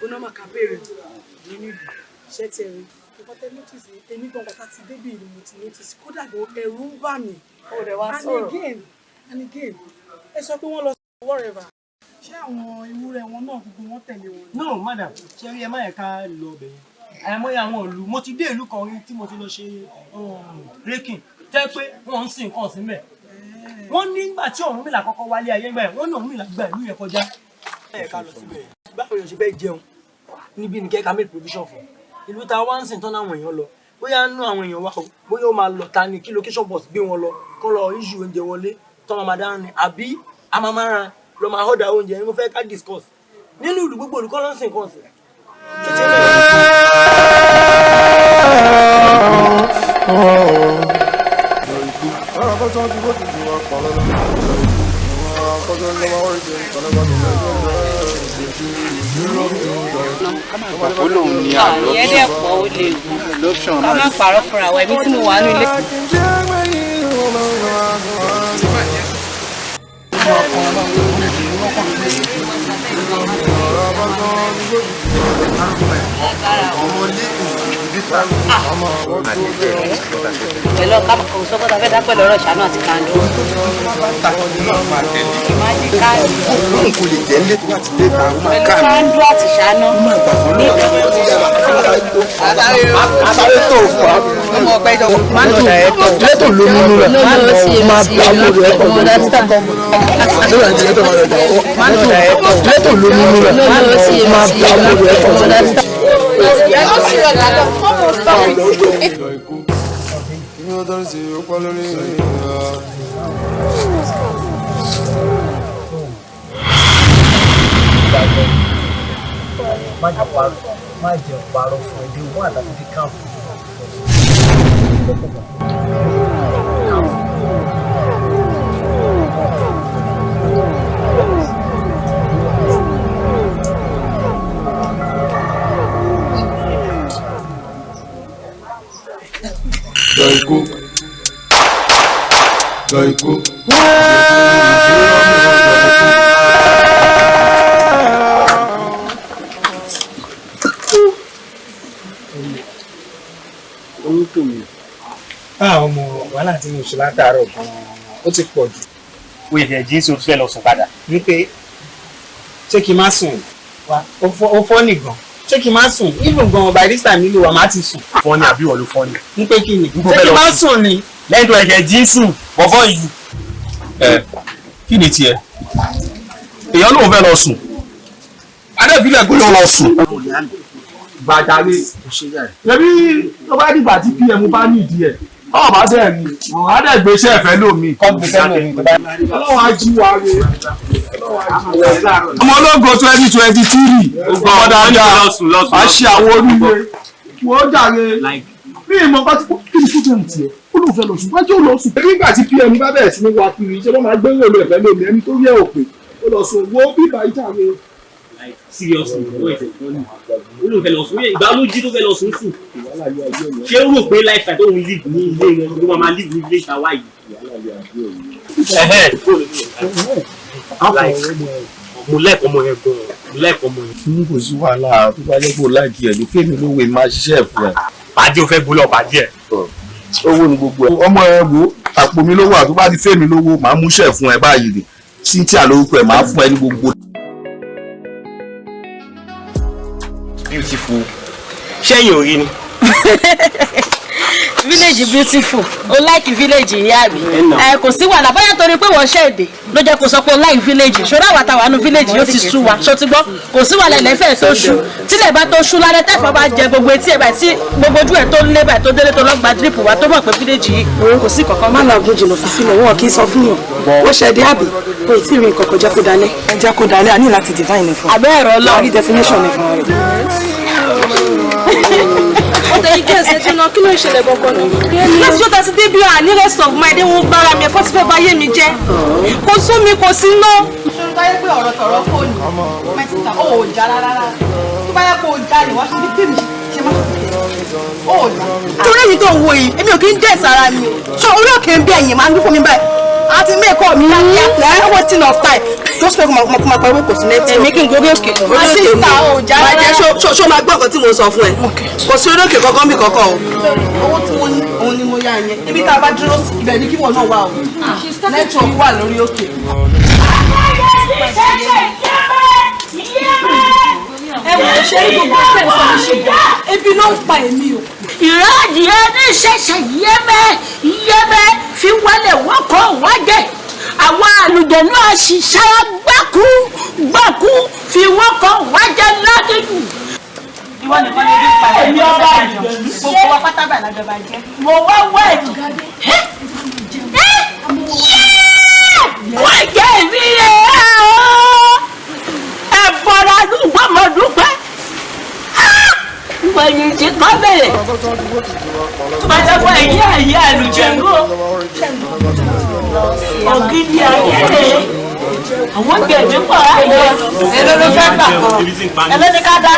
onámàkà béèrè nínú ìlú. Ṣé ti rí nǹkan tẹ́ notice? Èmi gan bàtà ti débì ni mo ti notice, kódà gan ẹ̀rù ń bà mí. And again, ẹ sọ pé wọ́n lọ sí wherever, ṣé àwọn ewúrẹ́ wọn náà gbogbo wọn tẹ̀lé wọn? No, madam, ṣe rí ẹ má yẹ ká lọ ọbẹ̀ yẹn. Àìmọye àwọn ìlú, mo ti dé ìlú kan rí tí mo ti lọ ṣe raking, tẹ́ pé wọ́n ń sin nǹkan ọ̀sìn mẹ́. Wọ́n nígbà tí Ọ̀rúnmìlà kọ́kọ́ wálé ayé ńgbà yẹn, wọ́n ní Ọ̀rúnmìlà gba ìlú yẹn kọjá. Ẹ ká lọ síbẹ̀. Báwo ni o ṣe fẹ́ jẹun? Níbí ni kẹ́ka make provision fún. Ìlú ta wá ń sìn tán àwọn èèyàn lọ. Bóyá nú àwọn èèyàn wa o, bóyá ó máa lọ ta ni kí location bus gbé wọn lọ, kọ́ lọ issue oúnjẹ wọlé, tọ́ máa dáná ni, àbí a máa máa ra lọ máa order oúnjẹ ni mo fẹ́ ká discuss. Nínú ìlú gbogbo olùkọ́ ló ń sìn kan sí. Ó lóun ní àlọ́. Ìyẹn dẹ̀ pọ̀, ó lè wù. Ká má parọ́ fúnra wa, èmi tí mo wà nínú ilé. Pẹ̀lú ọ̀ká kò sọ́kọ́ ta fẹ́ dá pẹ̀lú ọ̀rọ̀ ìṣáná àti kàndú. Ìmájì káàdì. Lóun kò lè jẹ́ nílé tó bá ti dé ta, ó máa Pẹ̀lú ká mi. kándú àti ìṣáná. Asáré tó fà á. Lẹ́tọ̀ ló múnú rẹ̀. Máa bá owó rẹ̀ pọ̀ lẹ́tọ̀ ló múnú rẹ̀. Máa bá owó rẹ̀ pọ̀. Má jẹ́ parọ́ fún ẹ, dé wọ́n àtàkùn dé káàpù. Dàìkó. Dàìkó. Ọmọ wàhálà tí mo ṣe látàárọ̀ gan-an ó ti pọ̀ jù. O ìfẹ́ jí sí o fẹ́ lọ sùn padà. Ní pé ṣé kí n má sùn wa ó fọ́ nìgan, ṣé kí n má sùn? Even gan by this time nílùú wa má ti sùn. Fọ́ni àbí wọ́n ló fọ́ni. Ní pé kí ni, ṣé kí n má sùn ni. Lẹ́yìn tó ẹ̀jẹ̀ jí sùn bọ̀bọ̀ yìí. Ẹ kí ni tiẹ̀? Èèyàn lóun fẹ́ lọ sùn. Adébílẹ̀ gbé lọ sùn. Gbàjáre. Ṣebí tó bá dìgbà tí PM bá nídìí ẹ̀, ọ̀ bá dẹ̀ rí, á dẹ̀ gbéṣẹ́ ẹ̀fẹ́ lómi. Ọlọ́run á jí wa re. Ọmọ ológo 2023, ọmọ dáadáa, a ṣe àwọn oríire. Wọ́n jàre. Mi ìmọ̀ bá ti kó kí ni fúnjẹ́ tiẹ̀, ó lóun fẹ́ lọ sùn, wájú ò lọ sùn. Nígbà tí PM bá bẹ̀rẹ̀ sí ní wa kiri, ṣé wọ́n máa gbé rèlò ẹ̀fẹ́ lómi, ẹni tó yẹ òpè, ó lọ sùn, wo bíbá ìjàre. Seriously, ó ẹsẹ̀ fọ́nì. Ó lóun fẹ́ lọ sùn, ìgbà ló jí tó fẹ́ lọ sùn sùn. Ṣé ó rò pé lifestyle tóun live ní ilé wọn ló máa live ní ilé ìtawá yìí? Mo like ọmọ yẹn gan-an, mo like ọmọ yẹn. N kò sí wàhálà tó bá jẹ́ pé o láìkí ẹ̀ ló fèmí lówó ẹ̀ máa ṣiṣẹ́ fún ẹ. Pàdé o fẹ́ gbólọ̀ pàdé ẹ̀. Owó ni gbogbo ẹ̀. Ọmọ ẹ wo àpò mi ló wà, tó bá ti fèmí lówó màá múṣẹ́ fún ẹ báyìí ni. Cynthia lórúkọ ẹ̀, máa fún ẹ ní gbogbo. Beautiful. Ṣẹ́yìn ò rí ni. Village beautiful. O like village yìí àbí? Ẹ kò sí wàhálà, bóyá torí pé wọ́n ṣe èdè ló jẹ́ kó sọ pé o like village. Ṣòro àwọn àtàwọn àánú village yóò ti sú wa. Ṣó ti gbọ́? Kò sí wàhálà, ilẹ̀ fẹ́ tó ṣú. Tílẹ̀ bá tó ṣú lálẹ́, tẹ́fọ́ bá jẹ gbogbo etí ẹ̀ báyìí, tí gbogbo ojú ẹ̀ tó ń lé báyìí, tó délé tó lọ gba drip wa, tó mọ̀ pé village yìí kò sí kankan. Má làágùn jìnnà, fi sílẹ̀, wọn kì í sọ fún yàn. Ó ṣe dé àbí kò tí ì rí nǹkan kan, jẹ́ kó dalẹ̀. Ẹ jẹ́ kó dalẹ̀, a ní láti divine ẹ̀ fún. Àbẹ́ ẹ̀rọ lọ. A rí definition ẹ̀ fún rẹ̀. Ó tẹ̀yìn kí ẹsẹ̀ tún náà, kí ló ń ṣẹlẹ̀ gangan náà? Láti jọ́ta sí débi à ní rest of mind, wọ́n gbára mi, ẹ̀fọ́ ti fẹ́ bá yé mi jẹ́. Kò sún mi, kò sí ná. Ṣé o táyé pé ọ̀rọ̀ tọ̀rọ̀ fóònù? My sister, ó ò já rárá. Tó bá yẹ kó o já ni wọ́n ṣe bí tèmi ṣe máa ṣe ó ò já. Torí èyí tó ń wo yìí, èmi ò kí ń dẹ̀ sára mi o. Ṣé orí òkè ń bí ẹ̀yìn máa ń dún fún mi báyìí? Àti mẹ́ẹ̀kọ́ mi kíákíá, lẹ́yìn waiting of time. Tó sọ pé mo máa pariwo kò sí nẹ́tì. Èmi kì í gorí òkè. My sister, ó já Máa rárá. jẹ́ ṣó máa gbọ́ nǹkan tí mo sọ fún ẹ. Kò sí orí òkè kankan bí kankan o. Owó tí mo ní òun ni mo yá yẹn. Ibi tá a bá dúró sí, ibẹ̀ ni kí wọ́n náà wà o. Network wà lórí òkè. Ẹ wò ó, ṣe é gbogbo ẹgbẹ́ ìsọ̀rọ̀ ṣe gbọ́. Ebi ló ń pa èmi o. Ìrọ́jì ẹni ṣẹ̀ṣẹ̀ yẹ́mẹ́ yẹ́mẹ́ fi wọlé wọ́kọ̀ wájẹ́. Àwọn àlùjẹ̀nú àṣìṣe gbákú gbákú fi wọ́kọ̀ wájẹ́ ládìjú. Ìwọ nìkan ni ebi ń pa èmi, ọba àjọ. Gbogbo wa pátá báyìí lájọba jẹ́. Mo wá wẹ̀ wọ́n jẹ́ mi rẹ̀ ẹ̀ bọ̀rọ̀ àdúgbò mọ̀ dúpẹ́. Wọ́n yìí ti kọ́ bẹ̀rẹ̀. Pátákó ẹ̀yìn ẹ̀yìn àlùjẹ̀nú. Ògidì ayé rẹ̀. Àwọn gbẹ̀mí pọ̀ ayé. Èló ló fẹ́ gbà kan? Èló ni ká dá?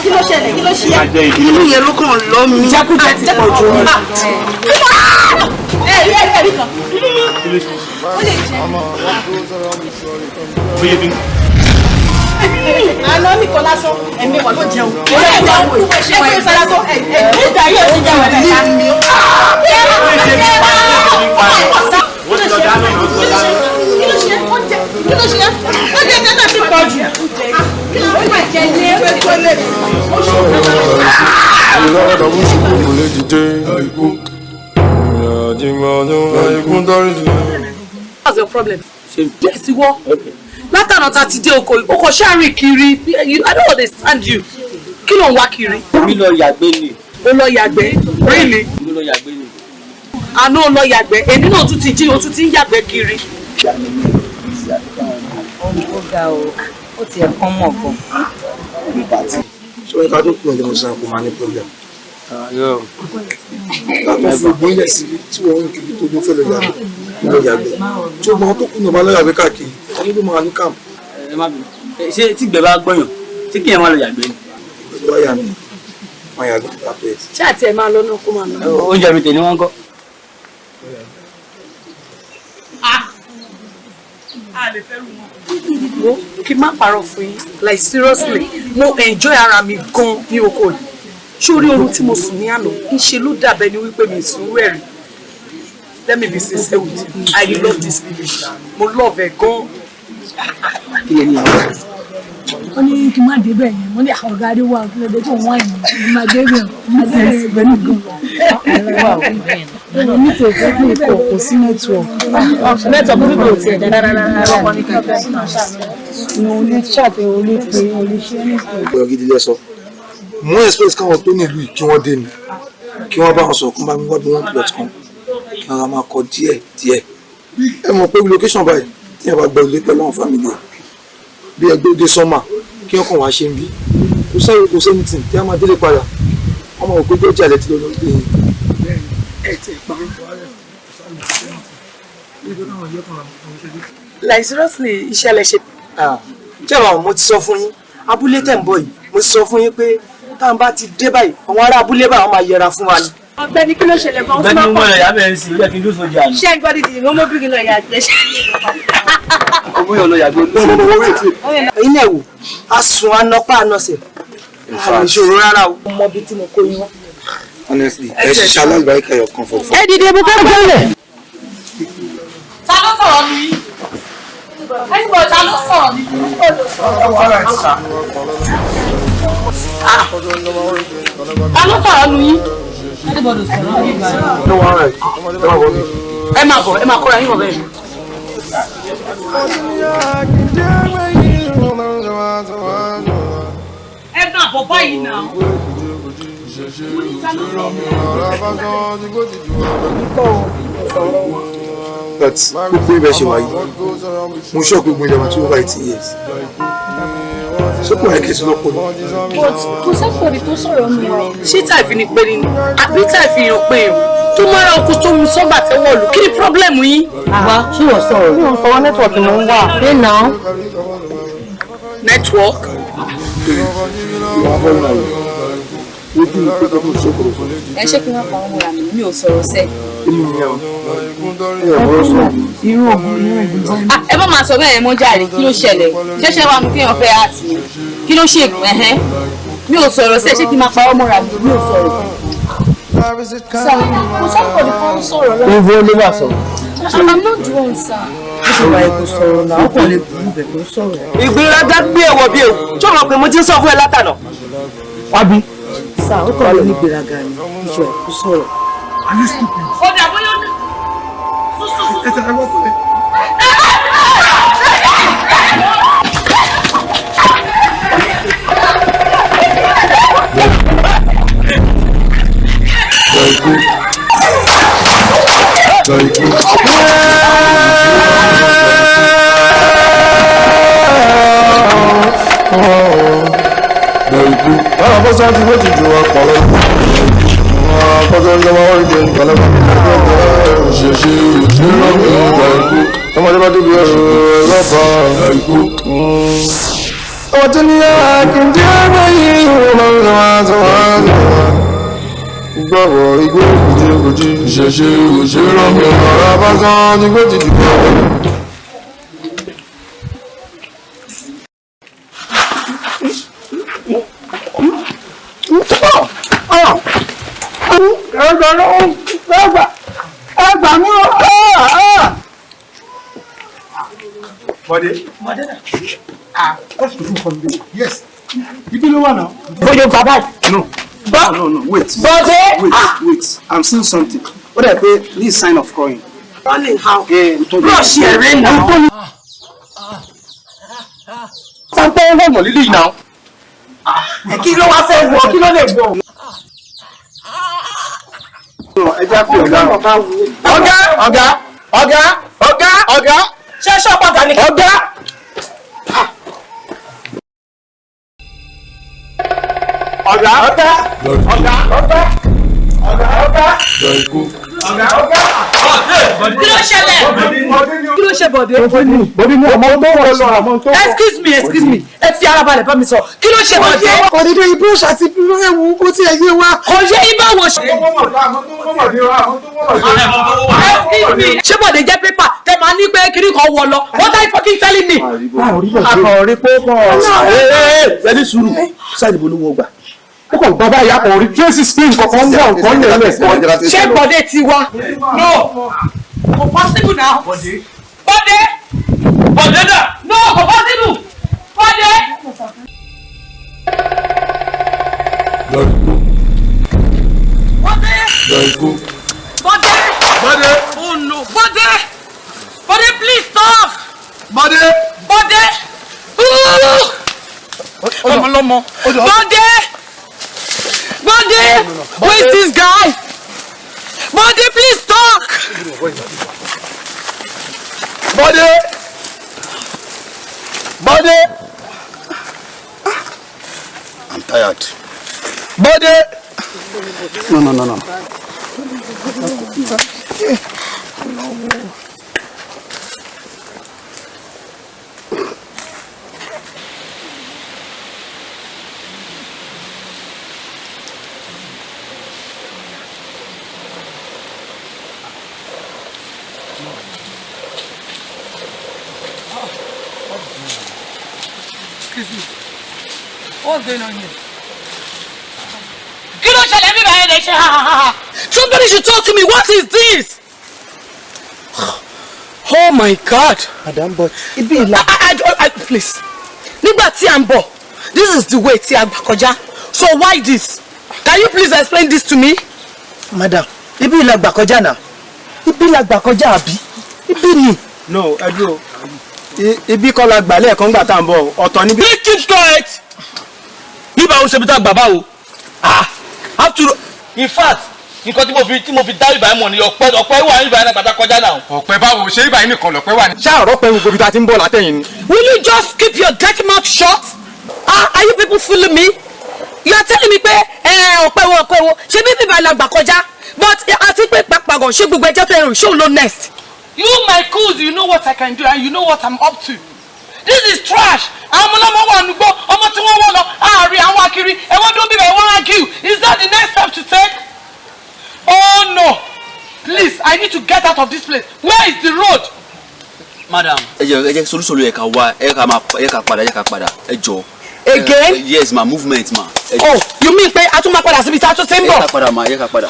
Kí ló ṣẹlẹ̀? Kí ló ṣe é? Inú yẹn ló kàn lọ mi. Ìjákújẹ ti pọ̀ jù. Ẹ rí ẹ rí kan. Ó lè jẹ́. Àná nìkan lásán, ẹ̀mí wà ló jẹun. Ó lè jẹun kú, ẹ kú sára tó ẹ̀ ẹ̀ nígbà yóò ti jẹun ẹ̀ ká. Kí ló ṣe? Kí ló ṣe? Ó jẹ́ tẹ́tà ti pọ̀ jù. Ó mà jẹ́ ilé ẹgbẹ́ tó lè. What's your problem? Yes, ìwọ. Látànà ta ti dé oko, o kò ṣáàrin kiri. I don't understand you. Kí ló ń wá kiri? Mi lọ yàgbé ni. O lọ yàgbẹ́? Really? Mi lọ yàgbé ni. Àná o lọ yàgbẹ́. Èmi náà tún ti jí, o tún ti ń yàgbẹ́ kiri. Ó ga o, ó tiẹ̀ kán mọ̀ gan. Ṣé wọ́n ká tó kúrò ní ọ̀sán kò máa ní problem? Ká tó fi ògùn ilẹ̀ síbi tí wọ́n ń kiri tó ló fẹ́ lọ yàgbẹ́ lọ yàgbẹ́. Tí ogun àwọn tó kùnà bá lọ yàgbẹ́ káàkiri, ẹni ló máa ní camp. Ẹ má bínú. Ṣé tí ìgbẹ́ bá gbọ̀yàn, ṣé kí ẹ má lọ yàgbẹ́ ni? Wáyà mi, wọ́n yà gbé carpet. Ṣé àti ẹ̀ máa lọ náà kó máa lọ? Oúnjẹ mi tèmi wọ́n ń kọ́. Wo kí n má parọ́ fún yín, like seriously, mo enjoy ara mi gan ní oko yìí. Ṣé orí oorun tí mo sùn ní àná ń ṣe ló dàbẹ́ ni wípé mi sùn rẹ̀ rí? Let me be sincere with you, I love this village. Mo love ẹ̀ gan. Wọ́n ní kí n má débẹ̀ yẹn, mo ní àwọn ọ̀gá adé wà kí ló dé tó wọ́n yìí, mo máa débẹ̀, mo máa débẹ̀ pẹ̀lú gan. Ní tòótọ́ pé kò kò sí network. Network bíbí ò tiẹ̀ dára rárá rárá. Ní o lè chat, o lè pè, o lè ṣe anything. Ọ̀rọ̀ gidi lẹ sọ. Mo expect káwọn tó nílùú yìí kí wọ́n dé ni. Kí wọ́n bá wọn sọ̀rọ̀ kí wọ́n bá mi wá bí wọ́n plot kan. Kí wọ́n máa kọ díẹ̀ díẹ̀. Ẹ mọ̀ pé location báyìí tí ẹ bá gbọ́ ilé pẹ̀lú àwọn family ẹ̀. Bí ẹgbẹ́ òde sọ́mà kí wọ́n kàn wá ṣe ń bí. Kò sáré kò sẹ́ni tì tí a máa délé padà. Wọ́n máa wò pé jọ́jà lẹ ti lọ lọ gbé yín. Ẹ ti parọ́. Like seriously, iṣẹ́ lẹ ṣe. Ṣé àwọn mo ti sọ fún yín, abúlé tẹ̀ ń bọ̀ yìí, mo ti sọ fún yín pé táwọn bá ti dé báyìí, àwọn ará abúlé báyìí wọ́n máa yẹra fún wa ni. Ọ̀gbẹ́ni kí ló ṣẹlẹ̀ gan-an? Bẹ́ẹ̀ni mo lọ yà bẹ́ẹ̀ sí, ó yẹ kí n dúró sójà ni. Ṣé ń gbọ́ dídì ní ọmọbìnrin náà yà gbẹ́ ṣe? Owó yàn lọ yàgbé. Ẹ̀yin náà wò, a sùn anọpá anọsẹ̀, àmì ìṣòro rárá o. Mo mọ ibi tí mo kó yín wá. Honestly, ẹ ṣiṣẹ́ alágbàáyíká ẹ̀yọ̀ kan fọ̀fọ̀. Ẹ dìde mo fẹ́ gbọ́lẹ̀. Ta ló sọ̀rọ̀ mi? Ẹnìbọ̀ ta ló sọ̀rọ̀ mi? Ta ló sọ̀rọ̀ nu yín? Ẹnìbọ̀dọ̀ sọ̀rọ̀ mi. No, all right. Ẹ máa bọ̀ mí. Ẹ máa bọ̀, ẹ máa kóra yín bọ̀ bẹ́ẹ̀. Ẹ máa bọ̀ báyìí náà. But gbogbo ibẹ̀ ṣe wà yìí, mo ṣọ́ gbogbo ilẹ̀ wa tó over 80 years. Ṣé kò yẹ kí n ti lọ́pọ̀ lọ? But kò sẹ́kọ̀ọ́ tó sọ̀rọ̀ mi o. Ṣé tàìfì ni pé ni àbí tàìfì yàn pé o tó máa ọkọ tó mu sọ́gbà tẹ́wọ̀ lù kí ni pírọ́blẹ̀mù yín? Wá ṣé wọ́n sọ̀rọ̀? Mi ò sọ̀rọ̀ nẹ́tíwọ̀kì ló ń wà. Ẹ nà án. Network. Ìwà fọ́nrán náà yìí, ojú mi pé kọ́kọ́ ṣokòrò sọ. Ẹ ṣé kí wọ́n pa ọmọ rà mí, mi ò sọ̀rọ̀ sẹ́. Èmi ni ẹ̀ ọ̀rọ̀ sọ. Irú ògùn irú ògùn. Ẹ má máa sọ bẹ́ẹ̀ mọ́ jàre, kí ló ṣẹlẹ̀? Ṣẹ́ṣẹ́ wa mú kéèyàn fẹ́ àtì ni. Kí ló ṣe ẹ̀hẹ́n? Mi ò sọ̀rọ̀ sẹ́, ṣé kí n máa pa ọmọ rà mí? Mi ò sọ̀rọ̀. Sir, kò sẹ́kọ̀ọ́ tó sọ̀rọ̀ lọ. Ibo ló wà sọ̀rọ̀. I'm not the one, sir. Bó ṣe wà ẹ kò sọ̀rọ̀ náà, ó kàn lè bú ibẹ̀ tó sọ̀rọ̀. Ìgbéraga gbé ẹ̀wọ̀ bí ewu, ṣé o mọ̀ pé mo ti ń sọ fún ẹ látànà? Wá bí. Sir, ó kàn lè ní ìgbéraga ni, bó ṣe wà ẹ kò sọ̀rọ̀. Ó dà bóyá ó ní. Gbọ́wọ́ igbó kùjì ṣẹṣẹ òṣèré mi ọ̀rọ̀ bá sán ní gbó ti dìbò. Bọ́dé. Bọ́dé náà. Ah, what's the food from Yes. Ibi ló wà náà. Bóyá bàbá. No. No, no, wait. Bọ́dé. Wait, wait. I'm seeing something. Ó dẹ̀ pé this sign of crying. Running how? Brush ẹ̀rẹ́ náà. Sáńpẹ́ ń wọ̀n lílì náà. Kí ló wá fẹ́ wọ̀? Kí ló lè wọ̀? Ẹ jẹ́ àpè ọ̀gá. Ọ̀gá! Ọ̀gá! Ọ̀gá! Ọ̀gá! Ọ̀gá! Ṣé ṣọ́pọ̀ ọ̀gá ni? Ọ̀gá! Ọ̀gá! Ọ̀gá! Ọ̀gá! Ọ̀gá! Ọ̀gá! Ọ̀gá! Ọ̀gá! Ọ̀gá! Kí ló ṣẹlẹ̀? Kí ló ṣe Bọ̀dé? Bọ̀dé ní ọmọ tó wọ̀ lọ àmọ́ tó wọ̀. Excuse me, excuse me, ẹ fi ara balẹ̀ bá mi sọ, kí ló ṣe Bọ̀dé? Kò dédé ibú àti ewu kó tí ẹ yé wa. Kò yé ibà wò ṣe. Excuse me, ṣé Bọ̀dé jẹ́ pépà tẹ máa ní pé kiri kan wọ lọ? What are you fucking telling me? Akọ̀rí púpọ̀. Ẹ ní sùúrù, sáà ìdìbò ló wọ gbà. Ó kàn gbọ́ báyìí akọ̀rí tracy spring kankan ń bọ̀ nǹkan lè lẹ̀. Ṣé Bọ̀dé ti wá? No, kò possible now. Bọ̀dé. Bọ̀dé. Bọ̀dé dà. No, kò possible. Bọ̀dé. Bọ̀dé. Bọ̀dé. Bọ̀dé. Oh no, Bọ̀dé. Bọ̀dé, please stop. Bọ̀dé. Bọ̀dé. Ọmọlọ́mọ. Bọ̀dé. Bọ̀dé. Who is this guy? Bọ̀dé, please talk. Bọ̀dé. Bọ̀dé. I'm tired. Bọ̀dé. No, no, no, no. Excuse me. What's going on here? Kí ló ṣẹlẹ̀ bí báyẹn lè ṣe ha ha ha? Somebody should talk to me. What is this? Oh my God. Madam, but ibi ìlà. I please. Nígbà tí à ń bọ̀, this is the way tí a gbà kọjá. So why this? Can you please explain this to me? Madam, ibi ìlà gbà kọjá náà. Ibi ìlà gbà kọjá àbí? Ibi ni. No, ẹ dúró. Ibi kọ́ la gbà lẹ́ẹ̀kan gbà tá à ń bọ̀, ọ̀tọ̀ níbi. Please keep quiet. Bíbá o ṣe bí tá a gbà báwo? Ah, after in fact, nǹkan tí mo fi dá ìbáyìí mọ̀ ni ọ̀pẹ ọ̀pẹ wà ní ìbáyìí náà gbàtà kọjá náà. Ọ̀pẹ báwo ṣé ìbáyìí nìkan lọ̀pẹ wà ní. Ṣé àrọ́ pé gbogbo ibi tá a ti ń bọ̀ látẹ̀yìn ni? Will you just keep your dirty mouth shut? Ah, are you people fooling me? You are telling me pé ọ̀pẹ wo ọ̀pẹ wo ṣé bí bíbá la gbà kọjá? But àti pé pàápàá gan ṣé gbogbo ẹjọ́ tẹ̀ rìn ṣé òun ló next? You my cools, you know what I can do and you know what I'm up to. This is trash. Àwọn ọmọlọ́mọ wà nùgbọ́, ọmọ tí wọ́n wọ́ lọ, àárín àwọn akiri, ẹ̀wọ́n tó bíbẹ̀ wọ́n argue. Is that the next step to take? Oh no! Please, I need to get out of this place. Where is the road? Madam. Ẹ jẹ́ solution ló yẹ ká wá, ẹ ká máa ẹ ká padà, ẹ ká padà, ẹ jọ. Again? Yes ma, movement ma. Oh, you mean pé a tún máa padà síbi tí a tún ti ń bọ̀? Ẹ ká padà ma, ẹ ká padà.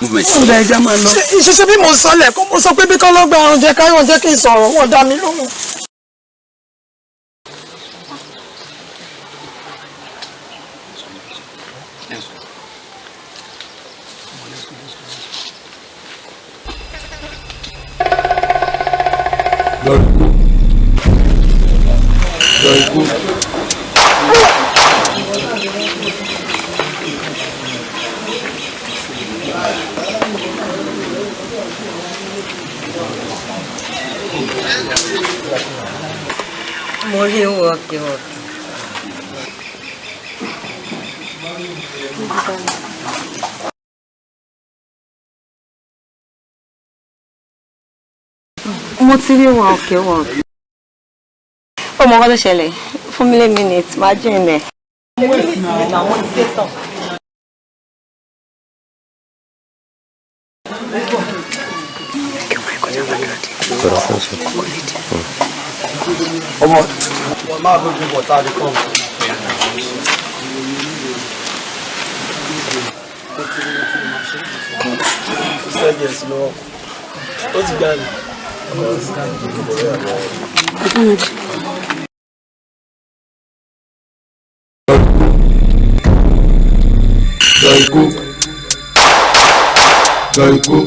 Movement. Ọ̀dà ẹja máa lọ. Ṣe bí mo sọ lẹ́ẹ̀kan, mo sọ pé bí kọ́ ló gba àrùn jẹ káyọ̀ jẹ́ kí n sọ̀rọ̀, wọ́n dá mi lóhùn. Mo rí wọ́ọ̀kì wọ́ọ̀kì. Mo ti rí wọn òkè wọn. Ó mọ nǹkan tó ṣẹlẹ̀, fún mi lé minute, máa jìn ẹ̀. Ọmọ máa gbé bọ̀ tá a lè kọ́. Ó ti gbà mí. Daiku. Daiku.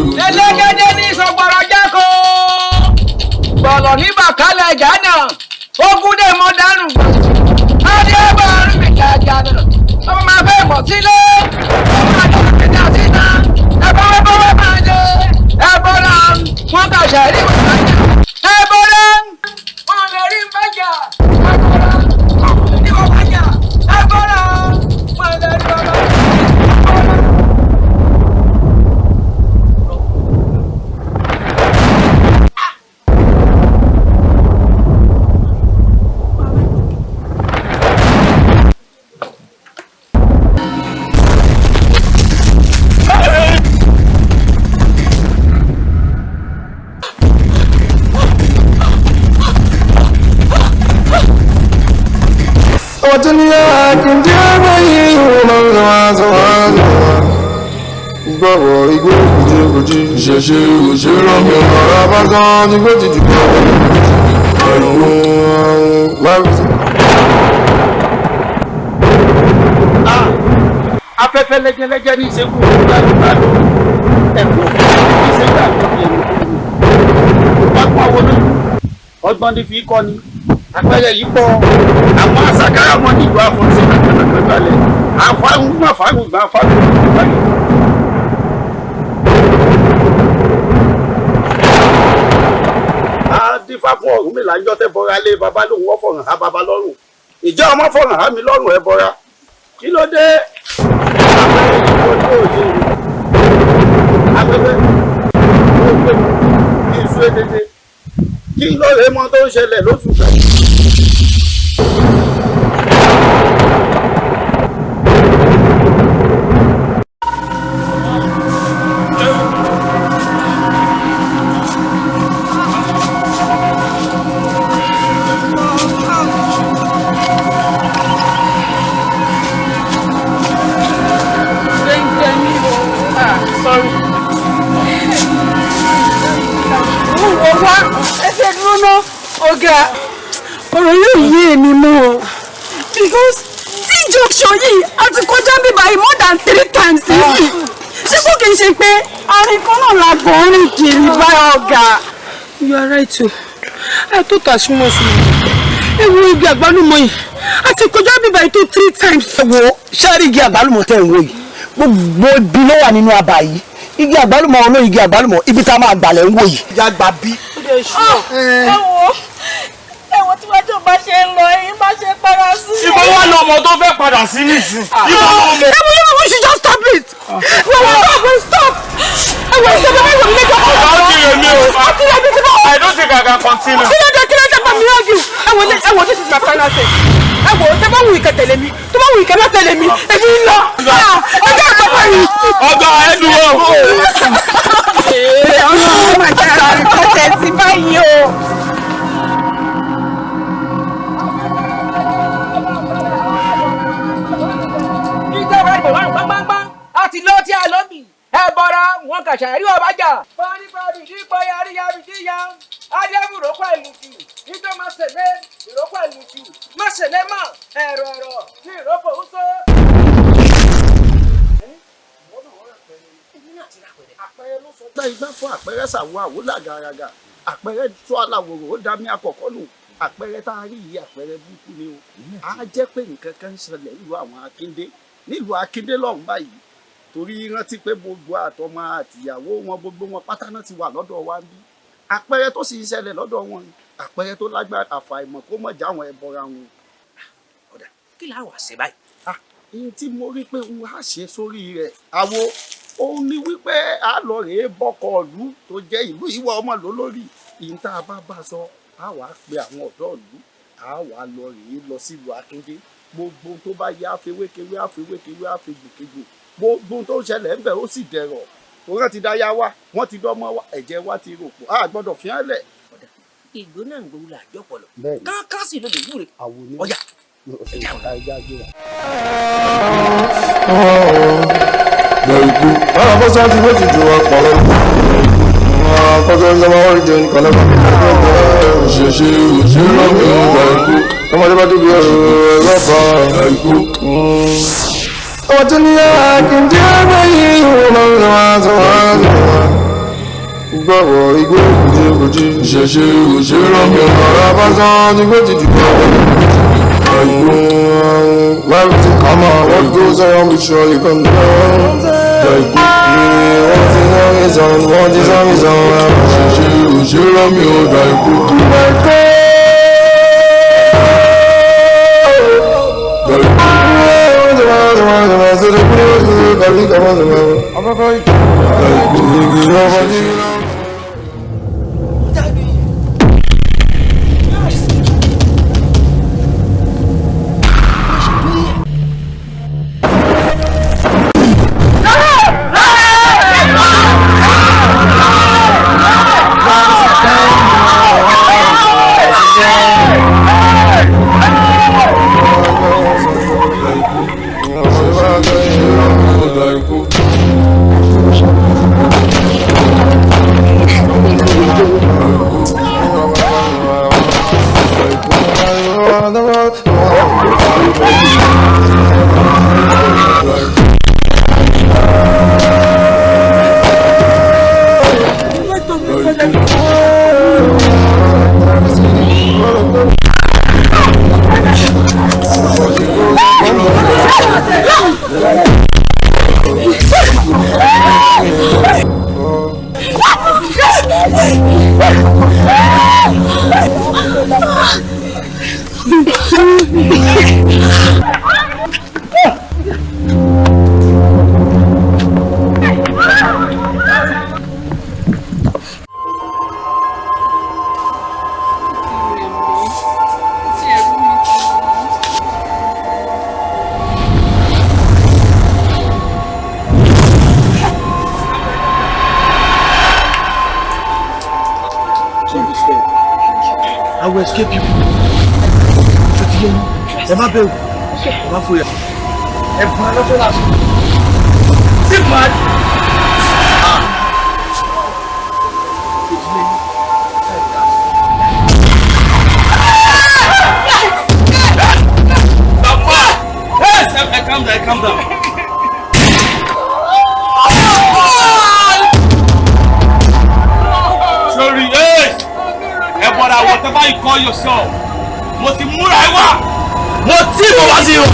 Elégédé ní sọgbọrọ jákò gbọlọ ní bàkálẹ jánà ogun dé mọ dànù adé ọba àrùn jàjà náà ọmọ máa fẹ́ mọ̀ sílé ọmọ àjọ ìjà síta ẹbọ ẹbọ máa jẹ ẹbọ náà wọn kà sẹ́rí wọn bá jà ẹbọ náà wọn lè rí bá jà ẹbọ náà wọn lè rí wọn bá jà ẹbọ náà wọn lè rí wọn bá jà. Gbọ́wọ́ igbó kùjì ṣẹṣẹ òṣèré mi ọ̀rọ̀ bá sán ti gbó ti jù kọ́ Afẹ́fẹ́ lẹ́jẹ́lẹ́jẹ́ ní ìṣègùn gbàdúgbàdú ẹ̀fọ́ ní ìṣègùn àgbẹ̀bí pápá wo lójú ọgbọ́n ní fi kọ́ ni àpẹẹrẹ yìí pọ̀ àwọn àṣàkárà wọn nílùú àfọ̀nsẹ̀ kàkàkàkàlẹ̀ àfáàrùn gbàfáàrùn gbàfáàrùn gbàfáàrùn. Adífá fún Ọ̀rúnmìlà ń jọ́tẹ̀ bọ́ra lé baba lóhùn wọ́n fọ̀ràn há baba lọ́rùn ìjọ ọmọ fọ̀ràn há mi lọ́rùn ẹ bọ́ra kí ló dé àpẹẹrẹ yìí kò ní òye afẹ́fẹ́ ó pè kí n sún dédé kí n lọ́ọ̀rẹ́ mọ tó ń ṣẹlẹ̀ lóṣù kan. Ọ̀gá, ọ̀rọ̀ yóò yé èmi mọ́ o because tí junction yìí a ti kọjá bíbá yìí more than 3 times nísìn ṣé kò kì í ṣe pé àárín kan náà la gbọ́n rìn kiri báyọ̀ ọ̀gá. You are right o. I thought as much. Ewu igi àgbálùmọ̀ yìí a ti kọjá bíbá yìí tó 3 times. Wo ṣáàrí igi àgbálùmọ̀ tẹ̀ ń wò yìí, gbogbo ibi ló wà nínú abà yìí, igi àgbálùmọ̀ olóyè igi àgbálùmọ̀ ibi tá a máa gbàlẹ̀ ń wò yìí. Ìyá gbà bí. Ẹ wo ẹ wo tí wájú bá ṣe ń lọ ẹ̀yin bá ṣe padà sí. Ibo wà lọmọ tó fẹ́ padà sí nísìn. Ibo lọmọ. Ẹ wo you we should just stop it. Wait, wait, stop. Ẹ wo stop ẹ wo mi lẹ́jọ́. Ọ̀gá ó ti rẹ̀ mí o. Ó ti rẹ̀ mí tí mo. I don't think I can continue. Kí ló dé kí ló dé bá mi argue? Ẹ wo ẹ wo this is my final say. Ẹ wo tẹ bá wù ìkẹ́ tẹ̀lé mi tó bá wù ìkẹ́ má tẹ̀lé mi èmi ń lọ. Ọjọ́ ìpapọ̀ yìí. Ọ̀gá ẹ dúró. Ọlọ́run máa jẹ́ ara rẹ̀ kọ́ tẹ̀ sí báyìí o. Ìjọba ìbò márùn gbángbangbá a ti lọ tí a lọ bì ẹ bọra wọn kà ṣàrí ọba jà. Pọ́nrípọ́nrí dípò yarí yarí díya Adébù rọ́pò ìlùkù ìjọ máa ṣẹlẹ̀ ìrọ́pò ìlùkù má ṣẹlẹ̀ mọ́ ẹ̀rọ ẹ̀rọ ní ìrọ́pò ń sọ. Àpẹẹrẹ ló sọ gbá igbá fún àpẹẹrẹ ṣàwọ àwòlà gàràgà àpẹẹrẹ tó aláwòrò ó dá mi àkọ́kọ́ nù àpẹẹrẹ tá a rí yìí àpẹẹrẹ burúkú ni o á jẹ́ pé nǹkan kan ń ṣẹlẹ̀ nílùú àwọn Akíndé nílùú Akíndé lọ́hùn báyìí torí rántí pé gbogbo àtọmọ àtìyàwó wọn gbogbo wọn pátá náà ti wà lọ́dọ̀ wa ń bí àpẹẹrẹ tó sì ń ṣẹlẹ̀ lọ́dọ̀ wọn àpẹẹrẹ tó lágbára àfàìmọ̀ kó mọ̀ já àwọn ẹbọra wọn. Ọ̀dà kí la wà ṣe báyìí. Ihun tí mo rí pé n á ṣe sórí rẹ̀ àwo òun ni wípé a lọ rèé bọ́kọ̀ ìlú tó jẹ́ ìlú ìwọ ọmọ ló lórí ìhun tá a bá bá sọ a wàá pe àwọn ọ̀dọ́ ìlú a wàá lọ rèé lọ sílùú Akíndé gbogbo tó bá yá àfewékewé àfewékewé àfegbòkegbò gbogbo tó ń ṣẹlẹ̀ ńbẹ̀ ó sì dẹ̀rọ̀ tó rántí dáyà wa wọ́n ti dọ́mọ wa ẹ̀jẹ̀ wa ti rò pọ̀ a gbọ́dọ̀ fi hàn lẹ̀. Ìgbó náà ń gbowó làjọ pọlọ káńkán sì ló lè wúre ọjà Daiku. Bára bọ́ sáà ti wé ti ju ọpọlọ. Kọ́jọ́ ń sọ́mọ́ wọ́n jẹun kọ́lẹ́ bá mi. Ṣèṣe òṣèré mi daiku. Ọmọdé bá tóbi ẹ̀rọ lọ́ba daiku. Ọmọ tó ní yára kí n jẹ́ ẹgbẹ́ yìí wọ́n máa ń sọ wá sọ wá sọ wá. Gbọ̀wọ̀ igbó kùjìkùjì. Ìṣẹ̀ṣe òṣèré mi ọ̀rọ̀ bá sán ti gbé ti dìbò. What goes around will surely come down. What is on, what is on, is on. Ìṣẹ̀ṣe òṣèré mi ò dà ikú. I will escape you. Ṣé ti yé yín? Ẹ má bẹ̀rù, ẹ má fòyà. Ẹ bọ̀ ẹ lọ́fẹ́ lásán. Sí màá. Calm down, calm down. Sorry, yes. Ẹ bọ̀dà, whatever you call yourself. Mo ti múra ẹ wá. Mo tí mo wá sí ìwọ̀n.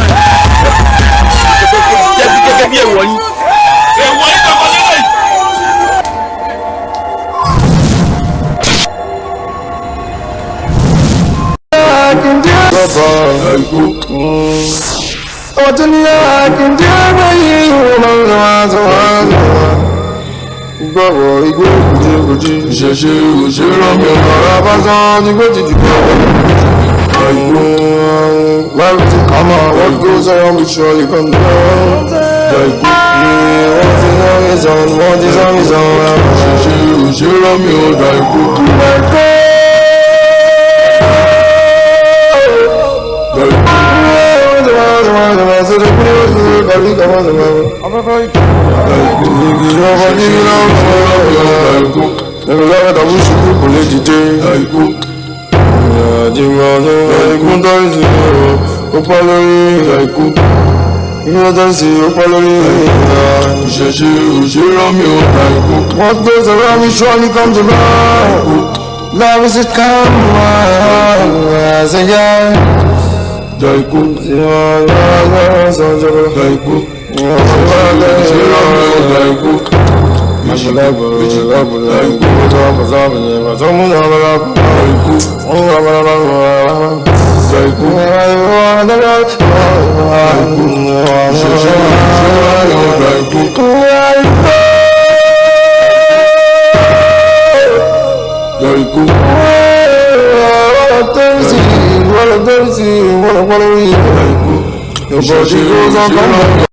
Gẹ́gẹ́ bí èèwọ̀ yín. Èèwọ̀ yín kankan lélẹ̀ yìí. Gbọ̀wọ̀ igbó kùjìkùjì. Ìṣẹ̀ṣe òṣèré mi ọ̀rọ̀ bá sán ti gbé ti dìbò. What goes around will surely come down. What is on, what is on, is on. Ìṣẹ̀ṣe òṣèré mi ò dà ikú. What goes around will surely come to round. Love is a come as a young. Daiku, Daiku, Daiku. Your body goes on.